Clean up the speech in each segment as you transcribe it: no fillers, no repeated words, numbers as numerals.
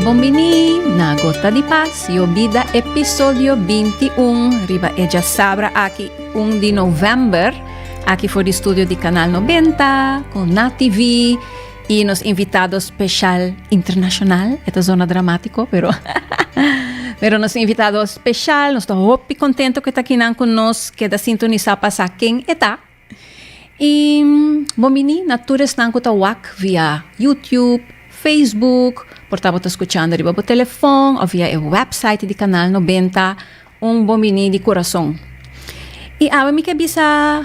Bon bini na Gota di Paz, yo bida episodio 21 riba e djasabra aki 1 di november aki for di studio di Canal 90 con Na TV y nos invitado special internacional. E ta zona dramatico, pero pero nos invitado special, nos ta hopi contento cu e ta akinan cu nos, keda sintonisa pa sa ken e ta. Y bon bini na tur esnan cu ta wak via YouTube, Facebook, por ta bo ta scuchando riba bo telefon of via e website di Canal 90, un bon bini di curason. Y awe mi ke bisa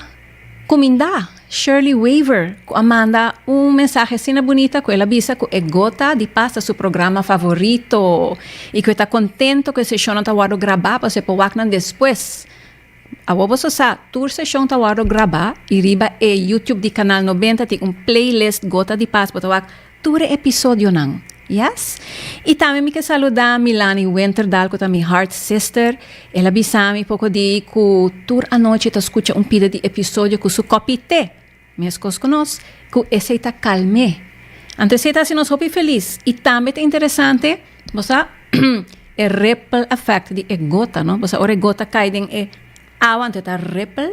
cuminda Shirley Wever cu a manda un mensahe asina bunita cu el a bisa cu e Gota di Paz ta su programa favorito y cu e ta contento cu e sesionnan ta wordo graba pasobra e por wak nan despues. Awor boso sa, tur seshon ta wòrdu grabá i riba e YouTube di Kanal 90 tin un playlist Gota di Pas, bo ta wak tur e episodionan. Yes? I tambe mi ke saludá Milani Winterdal ku ta mi heart sister. El a bisa mi poko di ku tur anochi ta skucha un pida di episodio ku su kòpi te. Meskos ku nos, ku esei ta kalm'é. Anto esei ta hasi nos hopi felis. I tambe ta interesante, bo sa, e ripple effect di e gota, no? Bo sa ora e gota kai den e awa, anto e ta ripple.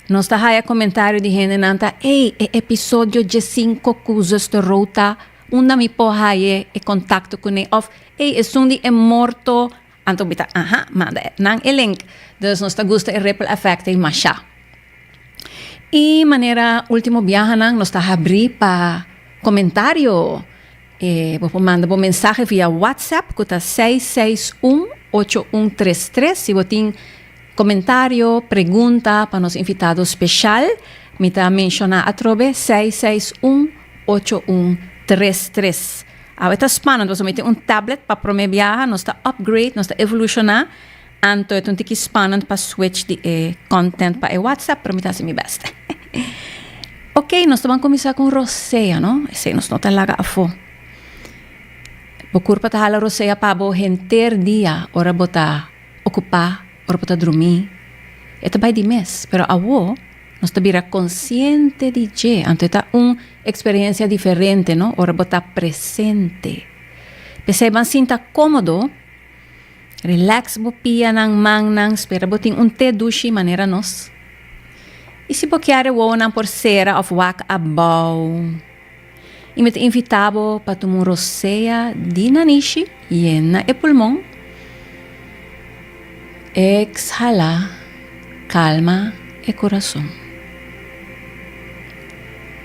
Nos ta haya komentario di hendenan ta, Ey, e episodio djesinko ku Zuster Rota, unda mi por haya e kontakto kuné? Òf, Ey, esun di e morto. Anto mi ta, aha, manda nan e link. Dus nos ta gusta e ripple effect ei masha. I manera ultimo biahanan nos ta habrí pa komentario. E bo por manda bo mensahe via WhatsApp ku ta 661 8133 si bo tin komentario, pregunta pa nos invitado speshal. Mi ta menshoná atrobe 661 8133. Awe ta spannend pasobra mi tin un tablet pa promé biaha, nos ta upgrade, nos ta evolushoná. Anto e ta un tiki spannend pa switch di e content pa e WhatsApp, pero mi ta hasi mi best. Ok, nos ta ban kuminsá ku un rosea, no? Esei nos no ta laga afó. Bo kurpa ta hala rosea pa bo henter dia ora bo ta okupá, ora bo ta drumí. E ta bai di mes, pero awo nos ta bira konsiente di dje. Anto e ta un eksperensia diferente, no? Ora bo ta presente. P'esei ban sinta kómodo. Relax bo pianan, mannan, spera bo tin un te dushi manera nos. I si bo kier e wowonan por sera of wak abou. I mi ta invita bo pa tuma un rosea di nanishi yena e pulmon. Exhala, calma e curason.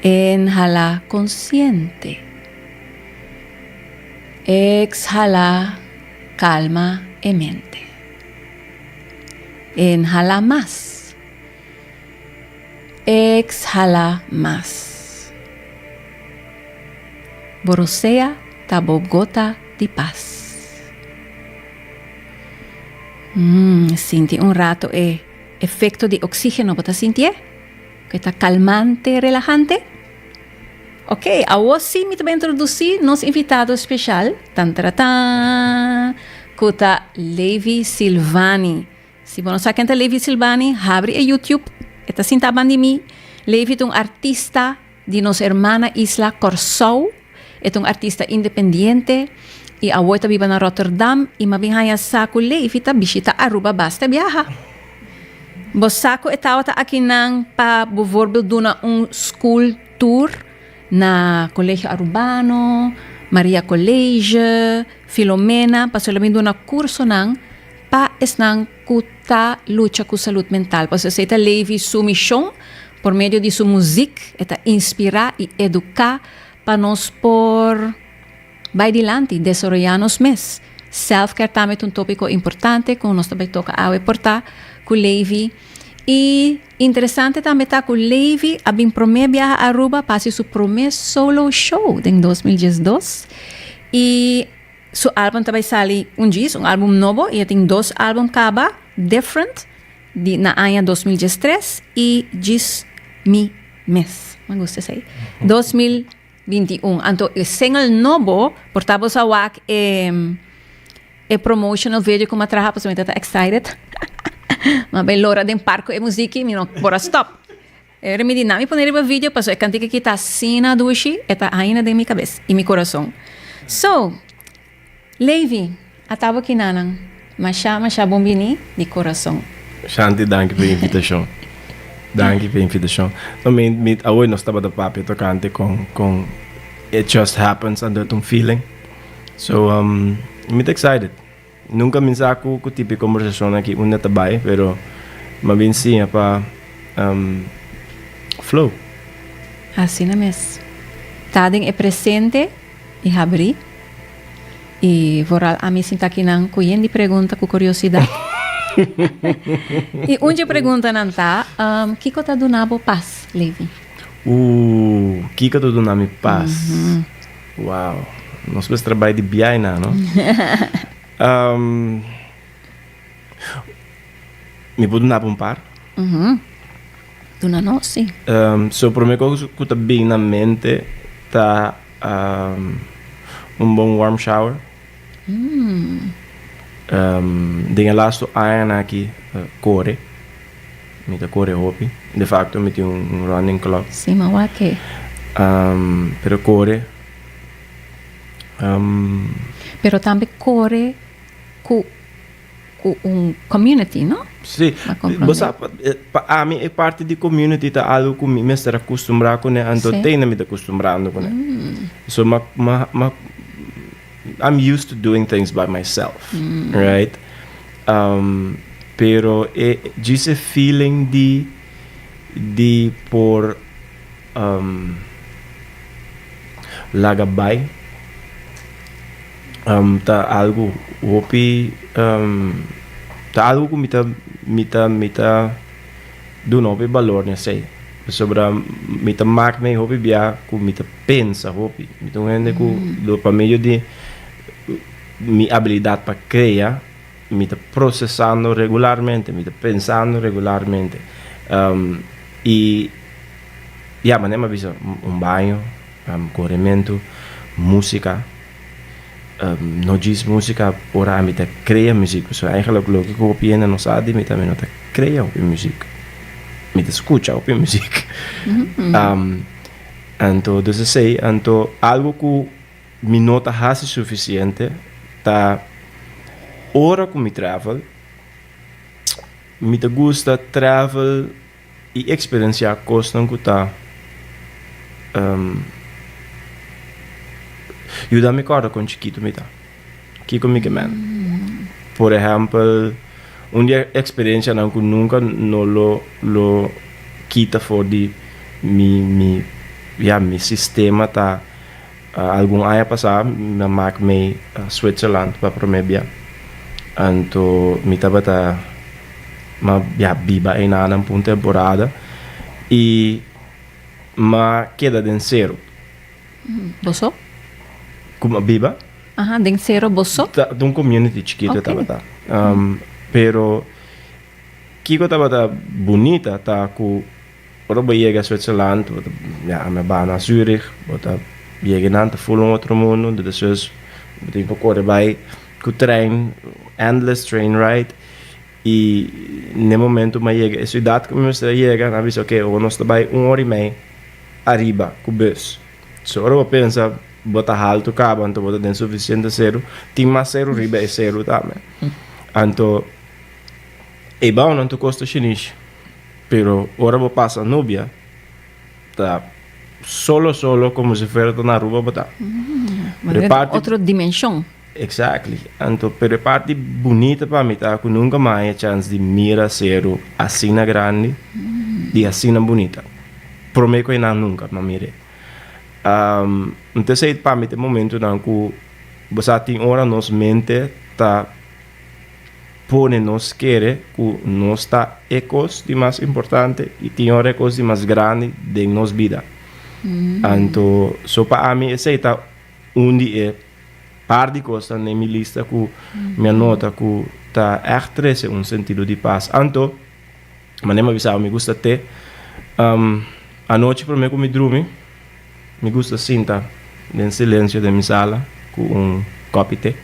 Inhala consciente. Exhala, calma e mente. Inhala mas. Exhala mas. Bo rosea ta bo gota di pas. Sinti un rato e efecto di oxigeno, bo ta sintié? Cu e ta calmante, relahante? Ok, awor sí mi ta bai introducí nos invitado special, tan taratan, cu ta Levi Silvani. Si bo no sa ken ta Levi Silvani, habri e YouTube, e ta sinta banda di mi. Levi ta un artista di nos hermana isla Kòrsou, e ta un artista independiente y awor e ta biba na Rotterdam y mi a bin haña sa cu Levi ta bishita Aruba basta biaha. Bo sa cu e tabata akinan pa bijvoorbeeld duna un school tour na Colegio Arubano, Maria College, Filomena, pasobra el a bin duna cursonan pa esnan cu ta lucha cu salud mental. Pasobra esey ta Levi su mision, por medio di su muziek e ta inspira y educa pa nos por bai dilanti, desaroya nos mes. Self-care tambe ta un topico importante cu nos ta bai toca awe por ta cu Levi. Y interesante tambe ta cu Levi a bin prome biaha Aruba pa haci su prome solo show den 2012. Y su album ta bai sali un djis, un album nobo, y e tin dos album caba, Different, di na aña 2013 y Djis Mi Mes. Mi gusta esey. 2021. Anto e single nobo, por ta bo sa wak e promotional video cu mi a traha pasobra mi ta excited. Mi a bay lora den park cu e muziki, mi no por a stop. E mi di, na mi pone riba video pasobra e cantica aki ta asina dushi, e ta ainda den mi cabes y mi corazon. So, Levi, ata bo kinanan. Masha masha bon bini di corazon. Shanti danki pa e invitacion. Danki pa e invitacion. No mi mi awe nos tabata papia tocante con con it just happens anto ta un feeling. So um mi ta excited. Nunca mi sa cu cu tipo e conversacion aki unda ta bay pero mi a bin siña pa um flow. Asina mes. Ta den e presente i habrí. I vooral ami sinta akinan ku yen di pregunta ku kuriosidat. I un dje preguntanan ta, Kiko ta duna bo pas, Levi? Ooh, kiko ta duna mi pas? Wow, nos mester bai di biai na, no? Mi por duna bo un par? Duna nos, si. So prome kos ku ta bin na mente ta Un bon warm shower. Den e lastu añanan aki kore. Mi ta kore hopi. De facto mi tin un running club. Si, ma wak e. Pero kore. Pero tambe kore ku. Ku un community, no? Sí. Bo sa, pa ami e parti di community ta algo ku mi mester a kustumbrá kuné, anto te ainda mi ta kustumbrando kuné. So ma, ma, ma, I'm used to doing things by myself, right? Pero e djis e feeling di, di por laga bai. Ta algu hopi ta algu ku mi ta mi ta mi ta duna hopi balor na esei pasobra mi ta mak mei hopi bia ku mi ta pensa hopi mi ta un hende ku pa medio di mi abilidat pa krea mi ta prosesando regularmente mi ta pensando regularmente i ya manera mi a bisa un baño Korementu, músika, no djis músika ora ami ta krea muzik, pasobra eigenlijk loke ku hopi hende no sa di mi ta mi no ta krea hopi muzik, mi ta skucha hopi muzik. Anto dus esei, anto algu ku mi no ta hasi sufisiente ta ora ku mi travel, mi ta gusta travel. I eksperensiá kosnan ku ta yuda mi kòrda kon chikitu mi ta. Kiko mi ke mèn? Por ehèmpel, un di e eksperensianan ku nunka no lo lo kita for di mi mi ya mi sistema ta Algun aña pasá mi a mak mei Switzerland pa promé bia. Anto mi tabata m'a ya biba einanan pa un temporada i m'a keda den seru. Bo so? Ku m'a biba? Aha, den seru bo so? Ta un community chikitu e tabata. Pero kiko tabata bunita ta ku. Ora bo yega Switzerland, bo ta ya ami a baha na Zurich, bo ta yega nan ta ful un otro mundo, di despues bo tin ku kore bai ku trein, endless train ride, i n'e momento mi a yega e siudat ku mi mester a yega, nan a bisa ok awor nos ta bai un ora i mei ariba ku bus. So ora bo pensa bo ta haltu kaba anto bo ta den sufisiente seru, tin mas seru riba e seru tambe. Anto e bounan ta kosta shinishi. Pero ora bo pasa nubia ta solo solo como si fuera ta na Aruba bo ta. Pero e parti otro dimension. Exactly. Anto pero e parti bunita pa mi ta cu nunca mi a haya chance di mira seru asina grandi y asina bunita. Prome cu einan nunca mi a mir'e. Entonces pa mi ta e momentonan cu bo sa tin ora nos mente ta. Pone nos kere ku nos ta e kos di mas importante i tin ora e kos di mas grandi den nos bida. Anto, so pa ami esei ta un di e par di kosnan den mi lista ku mi a nota ku ta ègt trese un sentido di pas. Anto, manera mi a bisa bo mi gusta te anochi promé ku mi drumi. Mi gusta sinta den silencio den mi sala cu un copi te.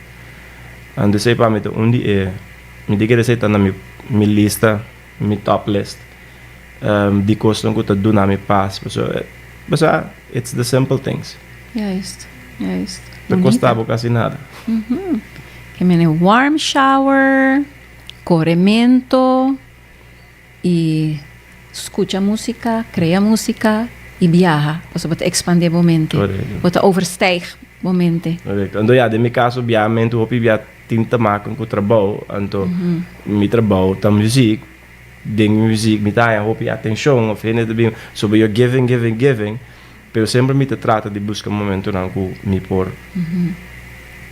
Anto esey pa mi ta un di e, mi tin kere esey ta na mi mi lista, mi top list di cosnan cu ta duna mi pas pasobra bo sa it's the simple things. Juist. Juist. Ta kosta bo kasi nada. Ke mene warm shower, koremento i skucha músika, krea músika i biaha. Pasobra bo ta ekspandé bo mente. Korekto. Bo ta overstijg bo mente. Korekto. Anto ya, den mi kaso biahamentu hopi bia tin te maken ku trabou. Anto mi trabou ta muziek. Den mi muziek mi ta haña hopi atenshon of hende ta bin so you're giving, giving, giving. Pero semper mi ta trata di buska momentonan ku mi por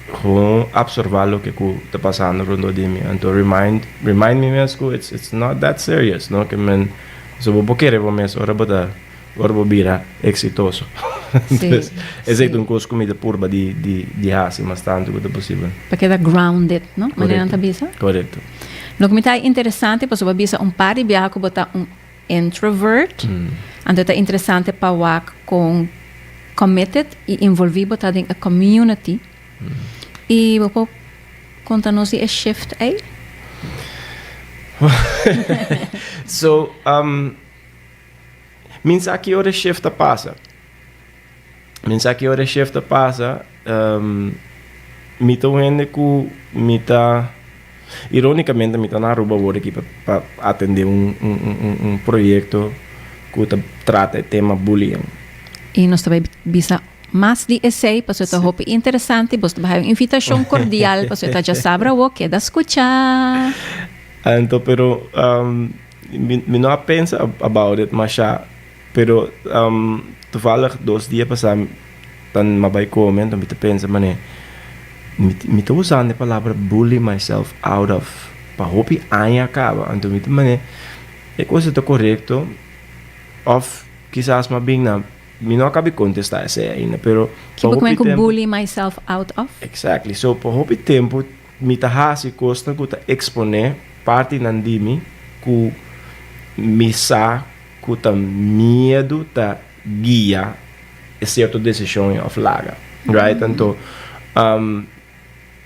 gewoon absorba loke ku ta pasando rondó di mi. Anto remind remind mi mes ku it's it's not that serious, no? Ke men so bo por kere bo mes ora bo ta ora bo bira eksitoso. Entonces esei ta un kos ku mi ta purba di di di hasi mas tantu ku ta posibel. Pa keda grounded, no? Manera nan ta bisa? Korekto. Loke mi ta interesante pasobra bo a bisa un par di biaha ku bo ta un Introvert, anto ta interesante pa wak kon committed i involví bo ta den e community. I bo por konta nos di e shift ei? So, mi sa ki ora e shift a pasa. Mi sa ki ora e shift a pasa, mi ta un hende ku mi ta, ironicamente mi ta na Aruba awor aki pa atende un un proyecto ku ta trata e tema bullying. I nos ta bai bisa mas di esei pasobra ta hopi interesante, bos ta bai haya un invitashon kordial pasobra ta djasabra awor, keda skucha. Anto pero mi no a pensa about it masha. Pero toevallig dos dia pasá ta mi a bai come enton mi ta pensa manera mi ta usando e palabra bully myself out of pa hopi aña a caba anto mi ta manera e cosa ta corecto of kisas mi a bin na mi no a cabi contesta esey ainda pero pa hopi tempo. Kico cu bully myself out of? Exactly so pa hopi tempo mi ta haci cosnan cu ta expone partinan di mi cu mi sa Ku ta miedu ta guia e sierto desishon òf laga, right? Anto,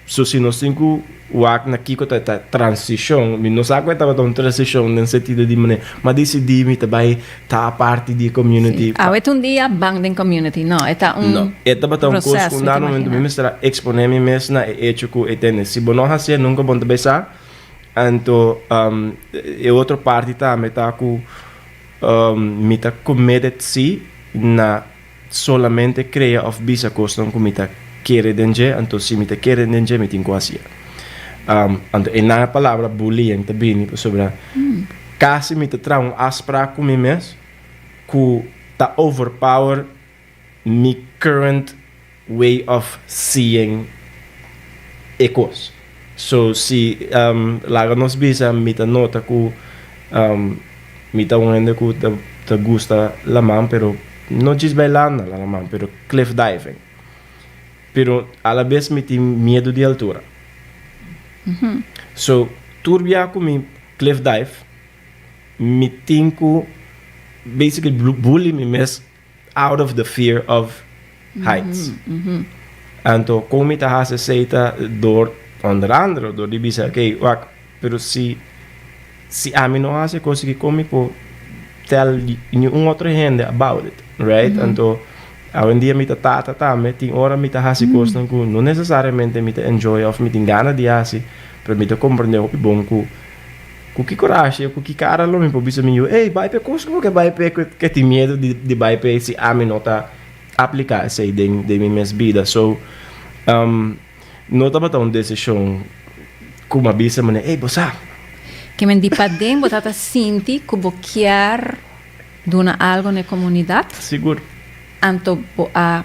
so si nos tin ku wak na kiko ta e transishon, mi no sa ku e tabata un transishon den sentido di manera, m'a disidí mi ta bai ta parti di e community. Sí, awe ta un dia ban den community, no, e ta un No, e tabata un kos ku un dado momento mi mester a eksponé mi mes na e echo ku e tende, si bo no hasié nunka bo no ta bai sa. Anto e otro parti tambe ta ku mi ta committed si na solamente krea of bisa kosnan ku mi ta kere den dje, anto si mi ta kere den dje mi tin ku hasié. Anto e nan e palabra bullying ta bini pasobra kasi mi ta traha un afspraak ku mi mes ku ta overpower mi current way of seeing e kos. So si laga nos bisa mi ta nota ku mi ta un hende ku ta gusta laman pero no djis bai landa na laman pero cliff diving. Pero alabes mi tin miedu di altura. So tur bia ku mi cliff dive mi tin ku basically bully mi mes out of the fear of heights. Anto kon mi ta hasi esei ta door onder andere door di bisa okay wak pero si si ami no hasi e kos aki kon mi por tell niun otro hende about it right anto awendia mi ta tata tambe tin ora mi ta hasi kosnan ku no nesesariamente mi ta enjoy of mi tin gana di hasi pero mi ta komprende hopi bon ku Ku ki korashi o ku ki kara lo mi por bisa mi yu, Ey, bai p'e kos ku bo ke bai p'e, ke tin miedu di bai p'e si ami no ta apliká esei den mi mes bida. So, no tabata un desishon ku mi a bisa manera, Ey, bo sa. Ke men di paden bo tabata sinti ku bo kier duna algo na e komunidat? Sigur. Anto bo a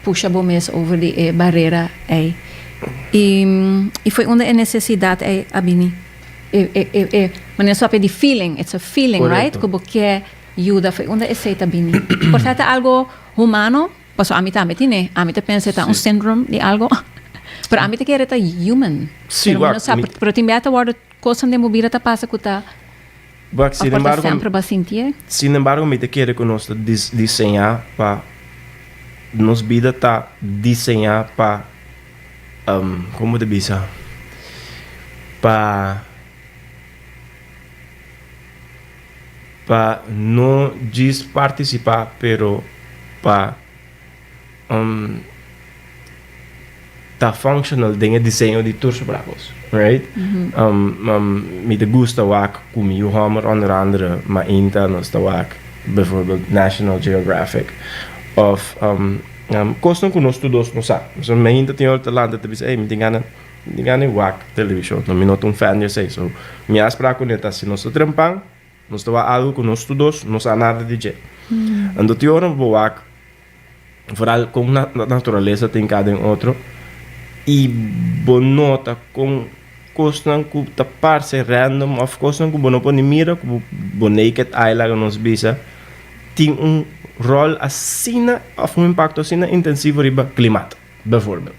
pusha bo mes over di e barera ei. I i foi unda e nesesidat ei a bini. E e e e manera su papia di feeling, it's a feeling, right? Korekto. Ku bo ke yuda, foi unda esei ta bini. Por ta ta algo humano, pasobra ami tambe tine, ami ta pensa e ta un Sí. syndrome di algo, pero ami ta kere ta human. Sí, Pero mi wak, no sa, mi pero tin bia ta wòrdu kosnan den bo bida ta pasa ku ta Wak, Of sin por ta embargo, semper bo a sintié? sin embargo mi ta kere ku nos ta diseñá pa nos bida ta diseñá pa kon bo ta bisa pa pa no djis partisipá pero pa. ta functional den e diseño di tur sobrá kos, right? Mi ta gusta wak ku mi yu hòmber onder andere mainta nos ta wak bijvoorbeeld National Geographic òf kosnan ku nos tur dos no sa. Pasobra mainta tin ora ta lanta ta bisa ey mi tin gana mi tin gana di wak televishon, no mi no ta un fan di esei so mi afsprak kuné ta si nos ta trempan nos ta wak algu ku nos tur dos no sa nada di dje. Anto tin ora bo wak Vooral kon naturalesa tin ka den otro i bo nota kon kosnan ku ta parse random òf kosnan ku bo no por ni mira ku bo naked eye laga nos bisa tin un ròl asina òf un impakto asina intensivo riba klimat bèvoorbeeld.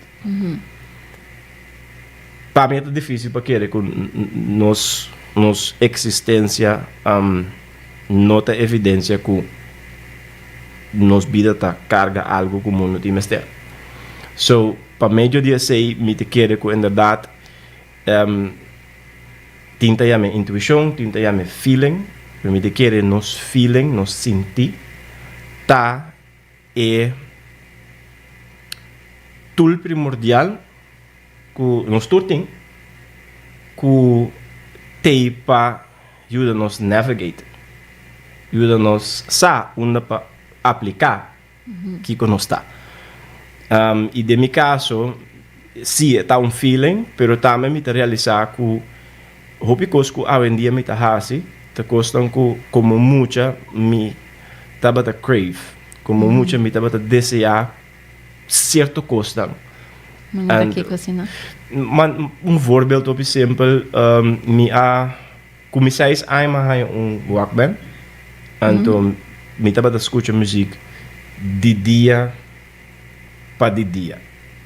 Pa mi e ta difísil pa kere ku nos nos eksistensia no ta evidensia ku nos bida ta karga algu ku mundu tin mester. So, pa medio di esei mi ta kere ku inderdat tin ta yama intuishon, tin ta yama feeling, pero mi ta kere nos feeling, nos sinti ta e tool primordial ku nos tur tin ku t'ei pa yuda nos navigate, yuda nos sa unda pa apliká kiko nos ta. I den mi kaso, sí e ta un feeling, pero tambe mi ta realisá ku hopi kos ku awendia mi ta hasi ta kosnan ku komo mucha mi tabata crave, komo mucha mi tabata deseá sierto kosnan. Manera kiko asina? Man, un voorbeeld hopi simpel, mi a ku mi seis aña mi a haña un Walkman, anto mi tabata skucha muzik di dia pa di dia.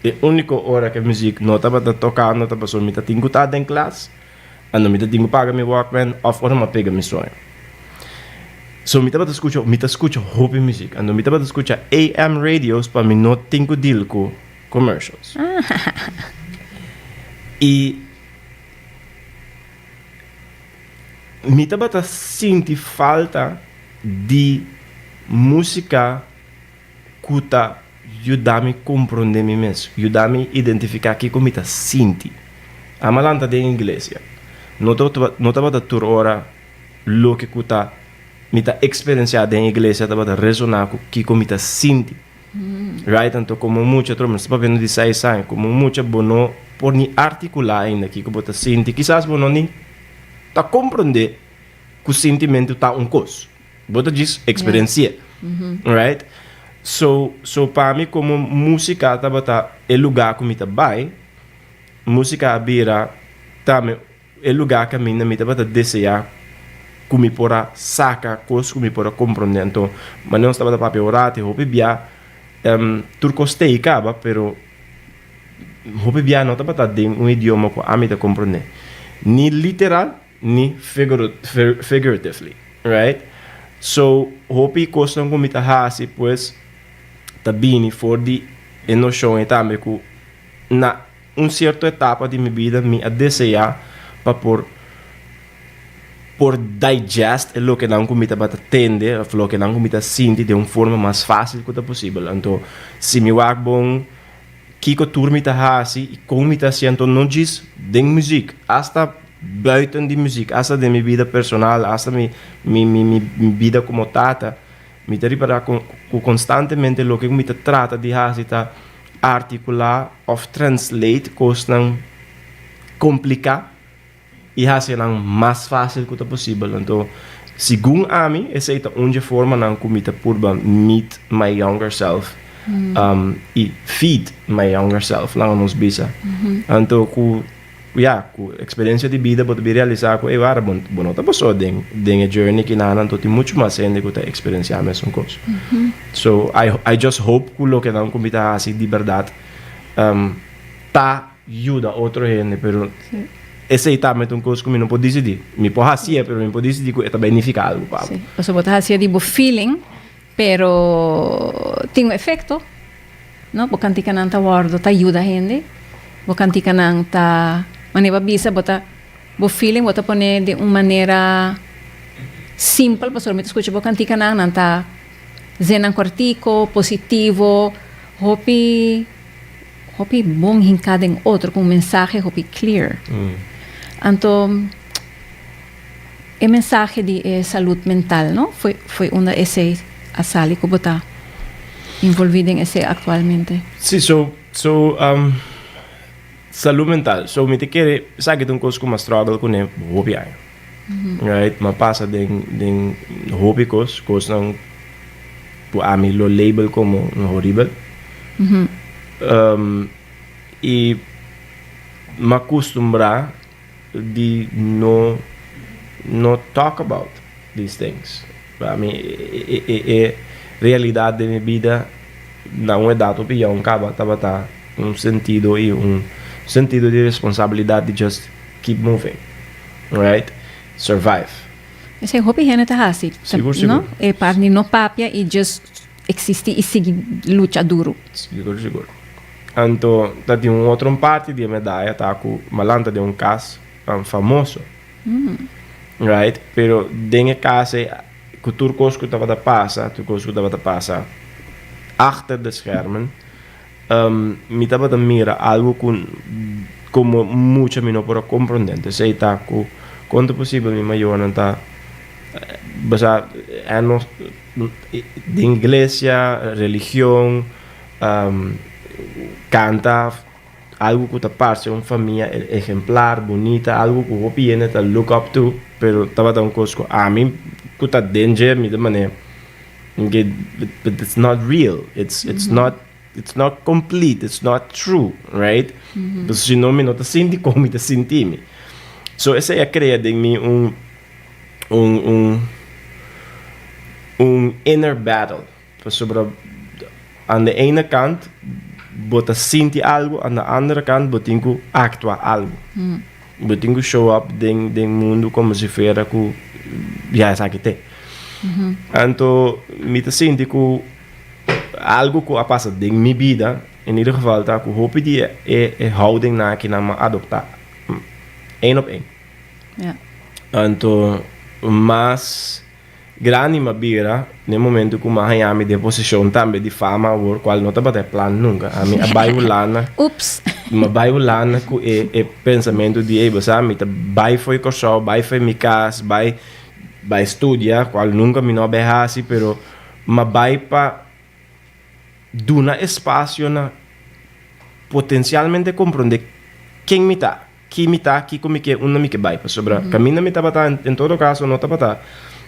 E úniko ora ku e muzik no tabata tokando ta pasobra mi ta tin ku ta den klas, anto mi ta tin ku paga mi Walkman òf ora mi a pega mi soño. So mi tabata skucha, mi ta skucha hopi muzik, anto mi tabata skucha AM radios pa mi no tin ku deal ku commercials. I mi tabata sinti falta di músika ku ta yuda mi komprondé mi mes, yuda mi identifiká kiko mi ta sinti. Amo a lanta den iglesia. No no tabata tur ora loke ku ta mi ta eksperensiá den iglesia tabata resoná ku kiko mi ta sinti. Right? Anto komo mucha, trobe nos ta papiando di seis aña, komo mucha bo no por ni artikulá ainda kiko bo ta sinti. Kisas bo no ni ta komprondé ku sintimentu ta un kos. Bo ta djis eksperensi'é. Right? So, so pa mi komo músika tabata e lugá ku mi ta bai, músika a bira tambe e lugá kaminda mi tabata deseá ku mi por a saka kos ku mi por a komprondé. Anto, manera nos tabata papia un ratu, hopi bia tur kos t'ei kaba, pero hopi bia no tabata den un idioma ku ami ta komprondé, ni literal ni figuratively, right? So, hopi kosnan ku mi ta hasi pues ta bini for di e noshon ei tambe ku na un sierto etapa di mi bida mi a deseá pa por por digest e lokenan ku mi tabata tende òf lokenan ku mi ta sinti den un forma mas fásil ku ta posibel. Anto si mi wak bon kiko tur mi ta hasi i kon mi ta hasi anto no djis den muzik, asta buiten di muzik, asta den mi bida personal, asta mi mi mi bida komo tata, mi ta ripará ku konstantemente loke ku mi ta trata di hasi ta artikulá òf translate kosnan kompliká i hasi nan mas fásil ku ta posibel. Anto, segun ami, esei ta un dje formanan ku mi ta purba meet my younger self i feed my younger self, laga nos bisa. Anto, ku ya, ku eksperensia di bida bo ta bin realisá ku, ey wara, bo bo no ta boso den den e journey kinan, anto tin muchu mas hende ku ta eksperensiá mesun kos. So, I I just hope ku lokenan ku mi ta hasi di bèrdat ta yuda otro hende, pero esei tambe ta un kos ku mi no por disidí. Mi por hasié, pero mi no por disidí ku e ta bai nifiká algu pa bo. Sí, pasobra bo ta hasié di bo feeling, pero tin un efekto. No, bo kantikanan ta wòrdu ta yuda hende, bo kantikanan ta, manera bo a bisa bo ta, bo feeling bo ta pone den un manera simpel, pasobra mi ta skucha bo kantikanan, nan ta zennan kòrtiko, positivo, hopi. hopi bon hinká den otro ku un mensahe hopi clear. Anto e mensahe di e salud mental no foi foi unda esei a sali ku bo ta involví den esei aktualmente. Sí, so so salud mental so mi ta kere esaki ta un kos ku mi a struggle kuné hopi aña right mi a pasa den den hopi kos kosnan ku ami lo label komo horibel i mi a kustumbrá di no no talk about these things. Pa mi e e e realidat den mi bida na un edat hopi yong kaba tabata un sentido i un sentido di responsabilidat di just keep moving, right? Survive. Esei hopi hende ta hasi, Sigur, sigur. no? E parti di no papia i just existi i sigui lucha duru. Sigur, sigur. Anto ta tin un otro parti di e medaya ta ku mi a lanta den un kas famoso. Right? Pero den e kas ei ku tur kos ku tabata pasa, tur kos ku tabata pasa achter de schermen, mi tabata mira algu ku komo mucha mi no por a komprondé. Entonces ei ta ku kon ta posibel mi mayornan ta basa den iglesia, religion, Canta algo cu ta parce un famia ejemplar, bunita, algo cu hopi hende ta look up to, pero tabata un cos cu ami cu ta den dje mi ta mane but it's not real, it's it's not it's not complete, it's not true, right? Pasobra si no mi no ta sinti como mi ta sinti mi. So esey a crea den mi un un un un inner battle. Pasobra aan de ene kant bo ta sinti algu, aan de andere kant bo tin ku aktua algu. Bo tin ku show up den den mundu komo si fuera ku ya esaki t'e. Anto mi ta sinti ku algu ku a pasa den mi bida, in ieder geval ta ku hopi di e e houdingnan akinan mi a adopta een op een. Anto mas. Grandi m'a bira n'e momento ku m'a haña mi den posishon tambe di fama awor, kual no tabata e plan nunka. Ami a bai Hulanda, Ups! m'a bai Hulanda ku e e pensamentu di, ey bo sa, mi ta bai fo'i Kòrsou, bai fo'i mi kas, bai bai studia, kual nunka mi no a bai hasi, pero m'a bai pa duna espasio na potensialmente komprondé ken mi ta. Ki mi ta, kiko mi ke, unda mi ke bai. Pasobra kaminda mi tabata, en todo kaso no tabata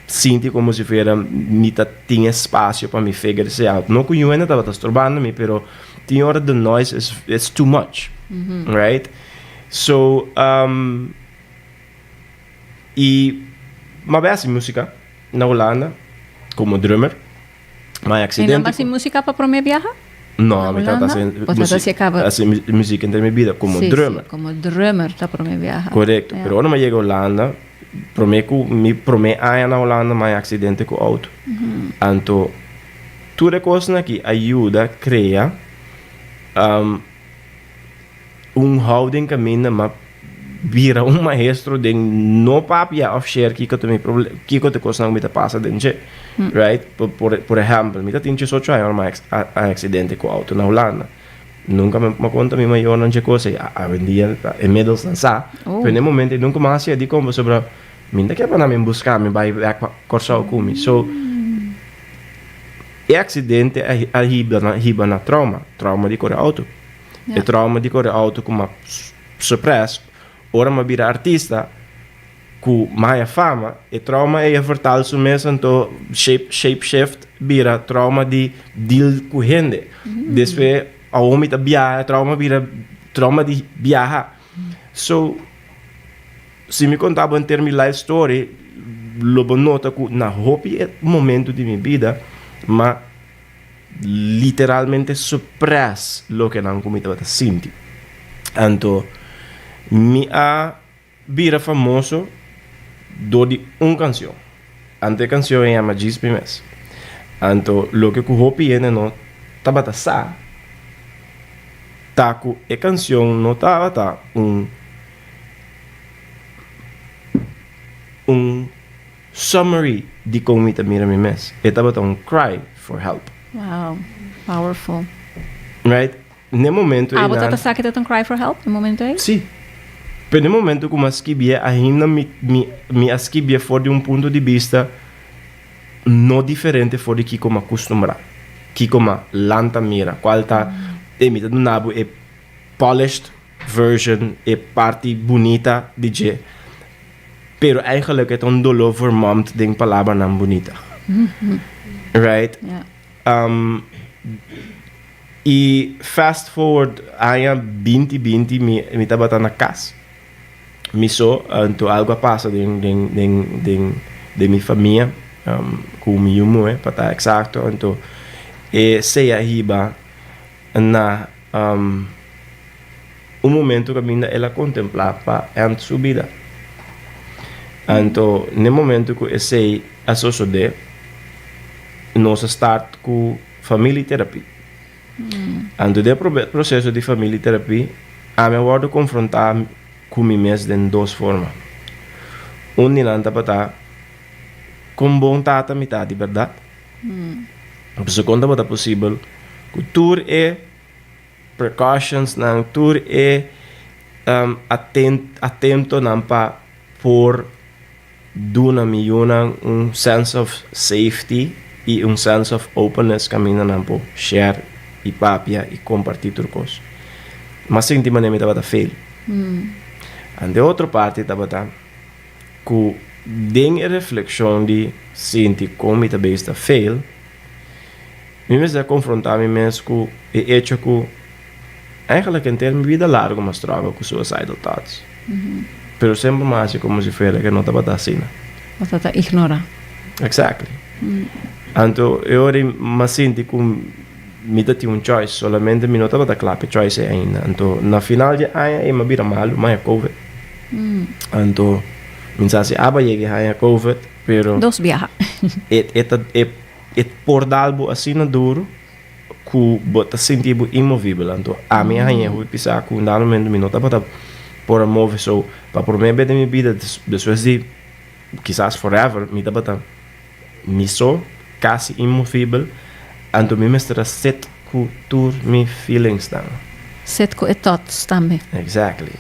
sinti komo si fuera mi ta tin espasio pa mi figure esei out. No ku yu hende tabata strobando mi, pero tin ora the noise is it's too much, right? So, i mi a bai hasi musika na Hulanda komo drummer. Ma e accidente. E nan basi musica pa prome biaha? No, mi tata hasi musica, hasi musica henter mi bida como drummer. Si, como drummer ta prome biaha. Correcto, pero ora mi a yega Hulanda, prome cu mi prome aña na Hulanda mi a accidente cu auto. Anto tur e cosnan aki a yuda crea Un houding kaminda m'a bira un maestro den no papia òf share kiko ta mi proble kiko ta e kosnan ku mi ta pasa den dje, right? Por por por ehèmpel, mi ta tin diesocho aña ora mi a a aksidente ku outo na Hulanda. Nunka mi a konta mi mayornan dje kos ei. Awendia inmiddels nan sa, pero na e momento ei nunka mi a hasi dikon pasobra mi no ta ke pa nan bin buska mi bai bèk pa Kòrsou ku mi. So, e aksidente a hiba na hiba na trauma, trauma di kore outo. E trauma di kore auto ku m'a supres ora m'a bira artista ku m'a haña fama, e trauma ei a vertaal su mes anto shape shape shift bira trauma di deal ku hende. Despues awor mi ta biaha e trauma bira trauma di biaha. So si mi konta bo henter mi life story lo bo nota ku na hopi momento di mi bida m'a literalmente supres lokenan ku mi tabata sinti. Anto mi a bira famoso dor di un kanshon. Anto e kanshon e yama Djis Mi Mes. Anto loke ku hopi hende no tabata sa ta ku e kanshon no tabata un un. Summary di kon mi ta mira mi mes. E tabata un cry for help. Wow, powerful. Right? N'e momento Abo ta ta sa ki ta un cry for help e momento ei? Sí. Pero n'e momento ku mi a skibié ainda mi mi mi a skibié for di un punto di bista no diferente for di kiko mi a kustumbrá, kiko mi a lanta mira, kual ta e mi ta duna bo e polished version, e parti bunita di dje, pero eigenlijk e ta un doló vermomd den palabranan bunita. Right? I fast forward aña binti binti mi mi tabata na kas mi so anto algo a pasa den den den den den mi famia ku mi yu muhe pa ta eksakto anto esei a hiba na un momento kaminda el a kontemplá pa ènt su bida anto n'e momento ku esei a sosodé nos a start ku Familietherapie. Anto den e proceso di familietherapie ami a wordo confronta cu mi mes den dos forma. Un di nan tabata con bon tata mi ta di berdad. Pasobra con tabata posibel cu tur e precautions nan, tur e atentonan pa por Duna mi yunan un sense of safety i un sense of openness kaminda nan por share i papia i kompartí tur kos. M'a sinti manera mi tabata fail. Ante otro parti tabata ku den e reflekshon di sinti kon mi ta bezig ta fail, mi mester a konfrontá mi mes ku e echo ku Eigenlijk henter mi bida largo m'a struggle cu suicidal thoughts. Pero semper m'a haci como si fuera que no tabata asina. Bo ta ta ignora. Exactly. Anto e ora ei m'a sinti cu mi ta tin un choice, solamente mi no tabata cla p'e choice ei ainda. Anto na final di e aña ei m'a bira malu, m'a haña covid. Anto mi sa si aba yega e haña covid, pero. Dos biaha. E e ta e e por dal bo asina duro. Ku bo ta sinti bo inmovibel. Anto ami a haña hopi pisá ku un dado momento mi no tabata por a move. So, pa promé bes den mi bida, despues di kisas forever, mi tabata mi so, kasi inmovibel. Anto mi mester a sit ku tur mi feelingsnan. Sit ku e thoughts tambe. Exactly.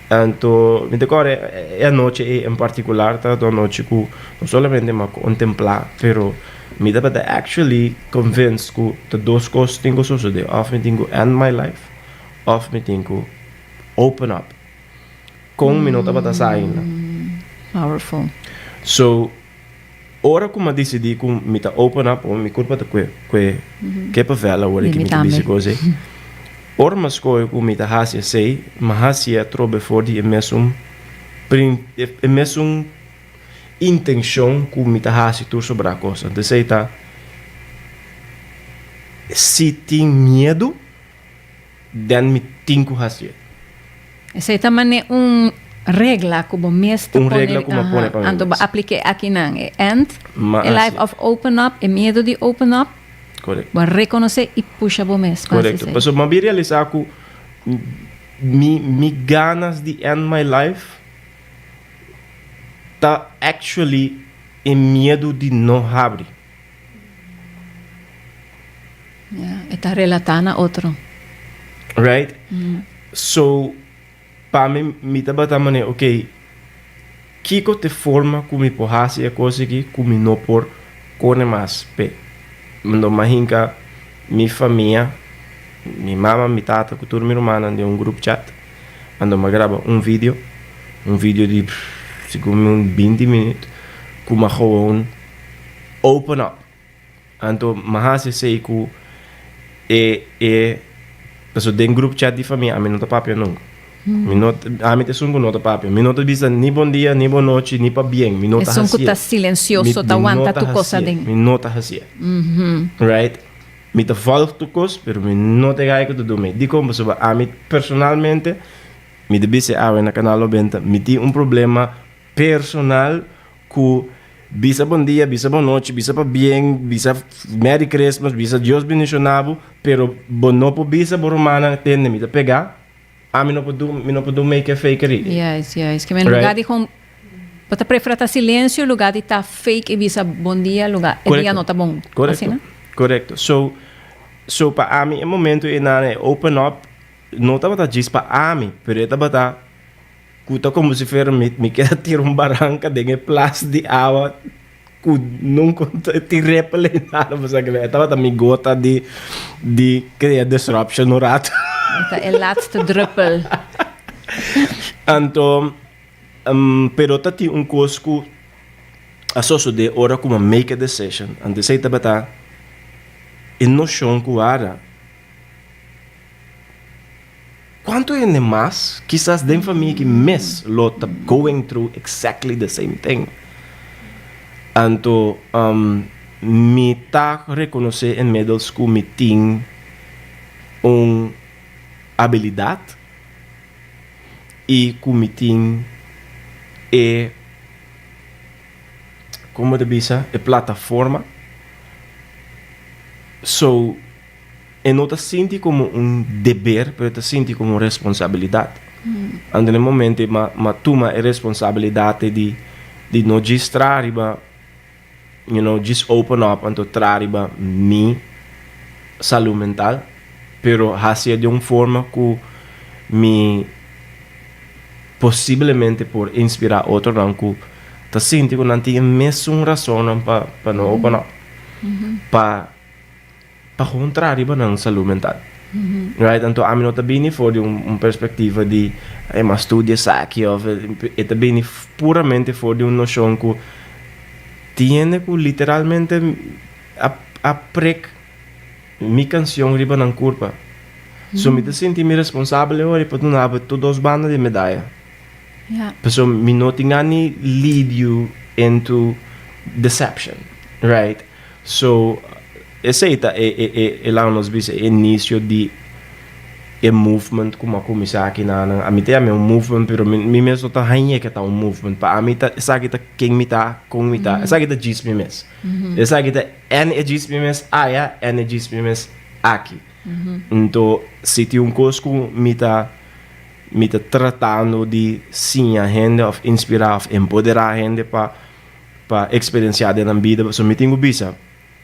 Anto mi ta kòrda e anochi ei en partikular tabata un anochi ku no solamente mi a kontemplá, pero mi tabata actually convinced ku ta dos kos tin ku sosodé, òf mi tin ku end my life òf mi tin ku open up. Kon mi no tabata sa ainda. Powerful. So. Ora ku mi a disidí ku mi ta open up, mi kurpa ta kue kue kippenvel awor Di ki mi mi ta tambe. bisa kos ei. Ora mi a skohe ku mi ta hasi esei, mi a hasi atrobe for di e mesun prin e mesun intenshon ku mi ta hasi tur sobrá kos. Anto esei ta si tin miedu. Den mi tin ku hasié. Esei ta manera un regla ku bo mes ta Un pone. regla ku mi a pone pa mi Anto bo mes. apliké akinan e end, Ma e life hasi. of open up, e miedu di open up. Korekto. Bo a rekonosé i pusha bo mes pa hasi Korekto. esei. Pasobra mi a bin realisá ku mi mi ganas di end my life ta actually e miedu di no habri. Ya, e ta relatá na otro. Right? So, pa mi, mi tabata manera, ok, kiko t'e forma ku mi por hasi e kos aki ku mi no por kore mas p'e? Mi no mahinka mi famia, mi mama, mi tata ku tur mi rumannan den un group chat, anto mi a graba un video, un video di sigur mi un binti minüt, ku mi a gewoon open up. Anto mi a hasi esei ku e e pasobra den group chat di famia ami no ta papia nunka. Mi no ami ta esun ku no ta papia. Mi no ta bisa ni bon dia, ni bon nochi, ni pabien. Mi no ta Esun ku hasié. ta silensioso, ta Mi no wanta ta tur kos hasié. aden. Mi no ta hasié. Right? Mi ta volg tur kos, pero mi no ta e gai ku ta duna mi. Dikon? Pasobra ami personalmente, mi ta bisa e awe na Canal Nobenta, mi tin un problema personal ku bisa bon dia, bisa bon nochi, bisa pabien, bisa Merry Christmas, bisa Dios bendiciona bo, pero bo no por bisa bo rumannan, tende mi ta pega, ami no por do, mi no por do make e fakery. Juist, juist. Ke men lugar Right? di gewoon, bo ta prefera ta silencio lugar di ta fake y bisa bon dia, lugar e dia Correcto. no ta bon. Correcto. Asina? Correcto. So, So pa ami e momento einan e open up no tabata djis pa ami, pero e tabata ku ta komo si fuera mi mi keda tira un baranka den e plas di awa ku nunka tin ripple einan, pasobra e tabata mi gota di di krea disruption un rato. E ta e laatste druppel. Anto pero ta tin un kos ku a sosodé ora ku mi a make a decision, anto esei tabata e noshon ku wara kuantu hende mas kisas den famia ki mes lo ta going through exactly the same thing. Anto mi ta rekonosé inmiddels ku mi tin un abilidat i ku mi tin e Como ta bisa e plataforma so e no ta sinti como un deber pero e ta sinti como un responsabilidad anto na e momento ma ma tuma e responsabilidad di di no djis traha riba you know djis open up anto traha riba mi salud mental pero haci'e di un forma cu mi posiblemente por inspirá otronan ku ta sinti ku nan tin e mesun rasonnan pa pa no open up, pa pa gewoon traha riba nan salú mental. Right? Anto ami no ta bini for di un un perspektiva di e mas studia esaki òf e ta bini puramente for di un noshon ku tin hende ku literalmente a a prek Mi canción riba nan curpa. So mi ta sinti mi responsabel e ora pa duna bo tur dos banda di medaya. Pasobra mi no tin gana di lead you into deception, right? So esey ta e e e e laga nos bisa e inicio di e movement cu mi a cuminsa aki nan. Ami ta yama e un movement pero mi mi mes no ta haña ke ta un movement. Pa ami ta esaki ta ken mi ta, con mi ta. Esaki ta djis mi mes. Esaki ta En e djis mi mes aya, en e djis mi mes aki. Nto, si tin un kos ku mi ta mi ta tratando di siña hende òf inspirá òf empoderá hende pa pa eksperensiá den nan bida, pasobra mi tin ku bisa,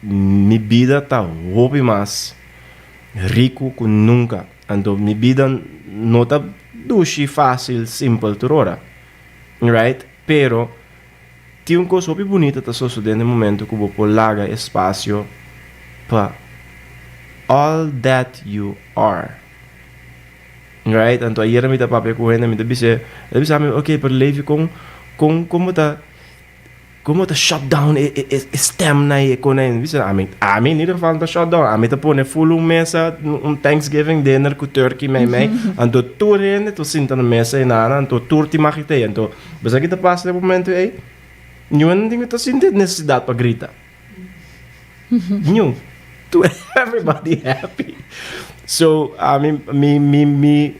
mi bida ta hopi mas riku ku nunka. Anto mi bida no ta dushi, fásil, simpel tur ora, right? Pero Tin un kos hopi bunita ta sosodé na e momento ku bo por laga espasio pa all that you are. Right? Anto ayera mi ta papia ku hende, mi ta bis'é, e ta bisa mi, ok, pero Levi kon kon kon bo ta kon bo ta shut down e e e stemnan ei e konan ei? Mi bisa, ami ami in ieder geval no ta shut down, ami ta pone full un mesa, un Thanksgiving dinner ku turkey meimei, anto tur hende ta sinta na mesa einana, anto tur tin magit'ei, anto Bo sa ki ta pasa den e momento ei? Niun hende ta sinti e nesesidat pa grita. Niun. To everybody happy. So, ami, mi, mi, mi,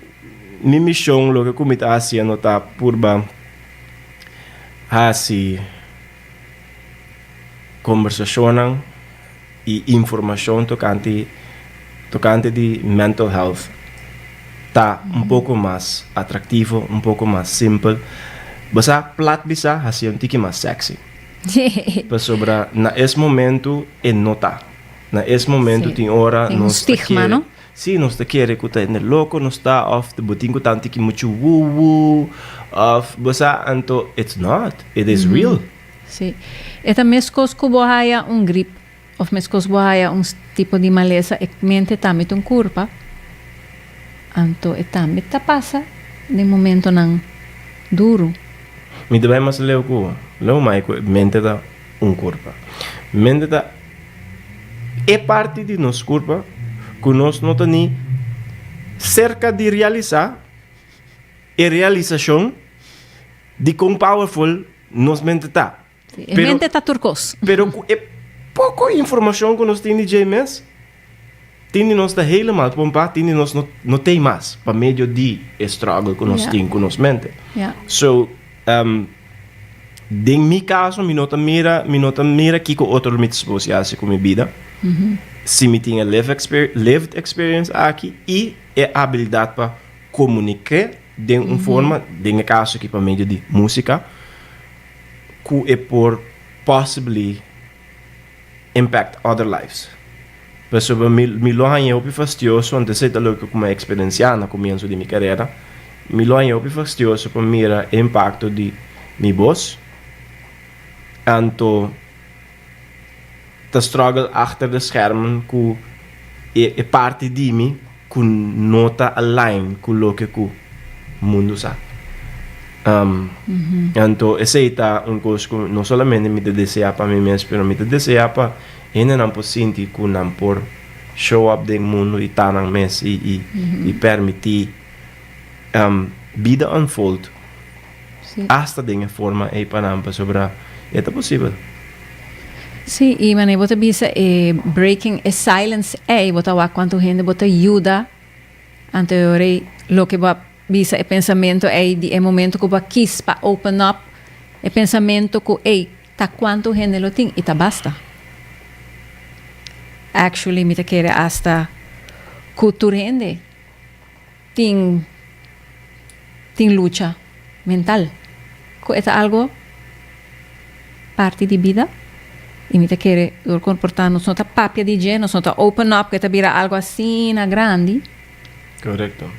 mi mishon, loke ku mi ta hasiendo ta purba hasi kombersashonnan i informashon tokante tokante di mental health ta un poko mas atraktivo, un poko mas simpel. Bo sa plat bisa hasié un tiki mas sexy. Pasobra na es momento e no ta. Na es momento tin ora nos ta kere, si nos ta kere ku ta hende loko nos ta òf bo tin ku ta un tiki muchu wu wu òf bo sa anto it's not, it is real. Sí. E ta meskos ku bo haya un grip òf meskos bo haya un tipo di malesa, e mente tambe ta un kurpa, anto e tambe ta pasa den momentonan duru. Mi ta bai mas leu ku bo. Leu mai ku e mente ta un kurpa. Mente ta e parti di nos kurpa ku nos no ta ni serka di realisá e realisashon di kon powerful nos mente ta. Sí, e mente ta tur kos. Pero ku e poko informashon ku nos tin di dje mes, tin di nos ta helemaal pompá, tin di nos no no tei mas pa medio di e struggle ku nos tin ku nos mente. So, den mi kaso mi no ta mira, mi no ta mira kiko otro mi ta supos hasi ku mi bida, si mi tin e live lived experience aki i e abilidat pa komuniké den un forma, den e kaso aki pa medio di músika, ku e por possibly impact other lives. Pasobra mi mi lo haña hopi fastioso, anto esei ta loke ku mi a eksperensiá na komienso di mi karera, mi lo haña hopi fastioso pa mira e impakto di mi bos, anto ta struggle achter de schermen ku e e parti di mi ku no ta align ku loke ku mundu sa. Anto esei ta un kos ku no solamente mi ta deseá pa mi mes, pero mi ta deseá pa hendenan por sinti ku nan por show up den mundu i ta nan mes i i i permití bida unfold hasta den e forma ei pa nan pasobra e ta posibel. Sí, i manera bo ta bisa e breaking e silence ei bo ta wak kuantu hende bo ta yuda anto e ora ei loke bo a bisa e pensamentu ei di e momento ku bo a kis pa open up e pensamentu ku ei Ta cuanto hende lo tin y ta basta. Actually mi ta kere hasta cu tur hende tin tin lucha mental cu e ta algo parti di bida y mi ta kere dor cu por ta nos no ta papia di dje nos no ta open up cu e ta bira algo asina grandi. Correcto.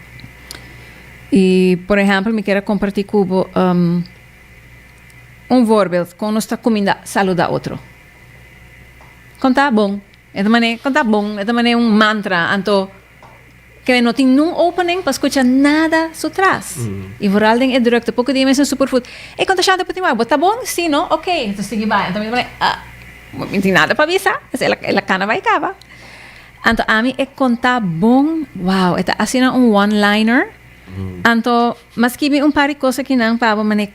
Y por ehempel mi kier a comparti cu bo. Un voorbeeld, kon nos ta kuminda saluda otro. Kon ta bon? E ta manera, kon ta bon? E ta manera un mantra, anto ke no tin nun opening pa skucha nada su tras. I vooral den e drukte, poko dia mes den Superfood, Ey, kon ta shanta por tin wak? Bo ta bon? Si, no? Oké. Enton sigui bai. Anto mi ta manera, ah, mi tin nada pa bisa. El a, el a kana bai kaba. Anto ami e kon ta bon, wow, e ta asina un one liner. Anto, m'a skibi un par di kos akinan pa bo manera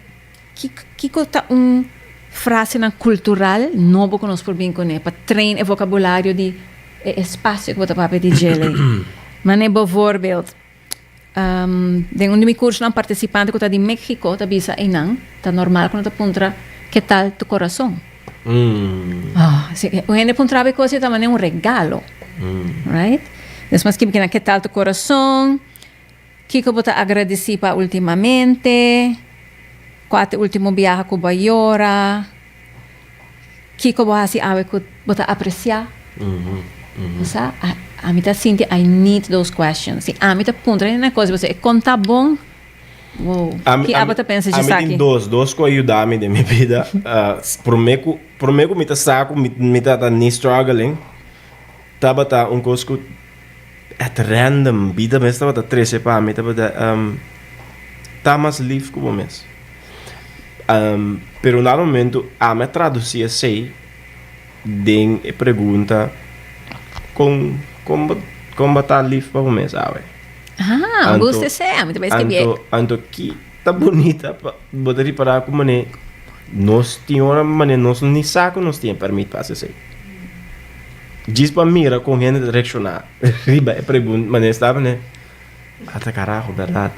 Kiko ta un frasenan kultural nobo ku nos por bin kuné pa train e vokabulario di e espasio ku bo ta papia di dje lei? Manera bovoorbeeld, den un di mi kursonan partisipante ku ta di Mexico ta bisa einan ta normal ku nan ta puntra ke tal tu korason? Si un hende puntra bo e kos ei ta manera un regalo, right? Despues kibi kinan ke tal tu korason? Kiko bo ta agradesí pa últimamente? Kua ta e último biaha ku bo a yora? Kiko bo hasi awe ku bo ta apresiá? Bo sa, ami ta sinti I need those questions. Si ami ta puntra hende na kos, bo sa e konta bon? Wow. Ki abo ta pensa dje Ami esaki? tin dos, dos ku a yuda mi den mi bida. Promé ku, promé ku mi ta sa ku mi, mi tabata ni struggling, tabata un kos ku At random, bida mes tabata trece pa mi, tabata ta mas lief cu bo mes. Pero un dado momento ami a traduci esey den e pregunta con con bo con bo ta lief pa bo mes awe? Ah, Anto gusta esey, ami ta bay escribi. anto anto ki ta bunita pa bo ta ripara cu mane nos tin ora mane nos no ni sa cu nos tin e permit pa haci esey. Djis pa mira kon hende ta reakshoná riba e pregunta, manera esta manera, ata karaho, bèrdat?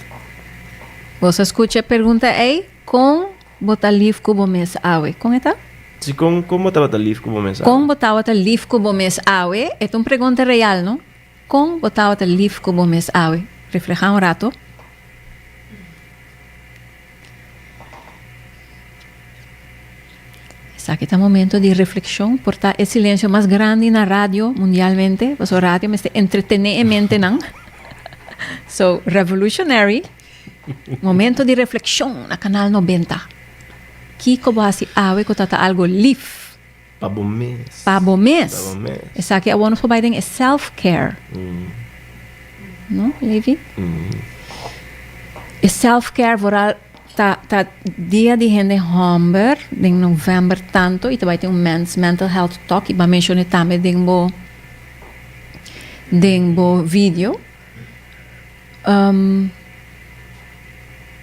Bo sa skucha e pregunta ei? Kon bo ta lif ku bo mes awe? Kon e ta? Si, kon kon bo tabata lif ku bo mes awe? Kon bo tabata lif ku bo mes awe? E ta un pregunta real, no? Kon bo tabata lif ku bo mes awe? Reflehá un rato. Esaki ta momento di reflexion, por ta e silencio mas grandi na radio mundialmente, pasobra radio mester entretene e mentenan. So, revolutionary, momento di reflexion na Canal 90. Kiko bo hasi awe ku ta ta algo lif? Pa bo mes. Pa bo mes. Pa bo mes. Esaki awor nos por bai den e self care. No, Levi? E self care vooral ta ta dia di hende homber den november tanto y ta bai tin un men's mental health talk y bo a menciona tambe den bo den bo video.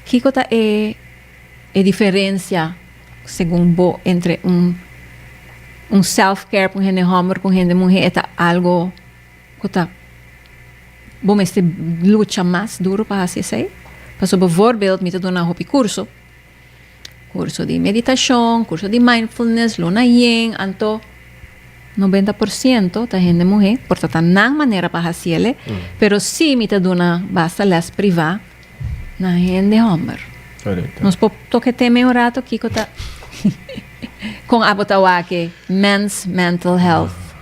Kiko ta e E diferencia segun bo entre un un self care pa un hende homber cu un hende muhe e ta algo cu ta bo mester lucha mas duro pa haci esey? Pasobra bijvoorbeeld mi ta duna hopi curso, curso di meditacion, curso di mindfulness, luna yen, anto 90 por ciento ta hende muhe, por ta ta nan manera pa haciele, pero si mi ta duna basta les priva. Na hende homber. Correcto. Nos por toca e tema un rato kiko ta con abo ta wak e men's mental health.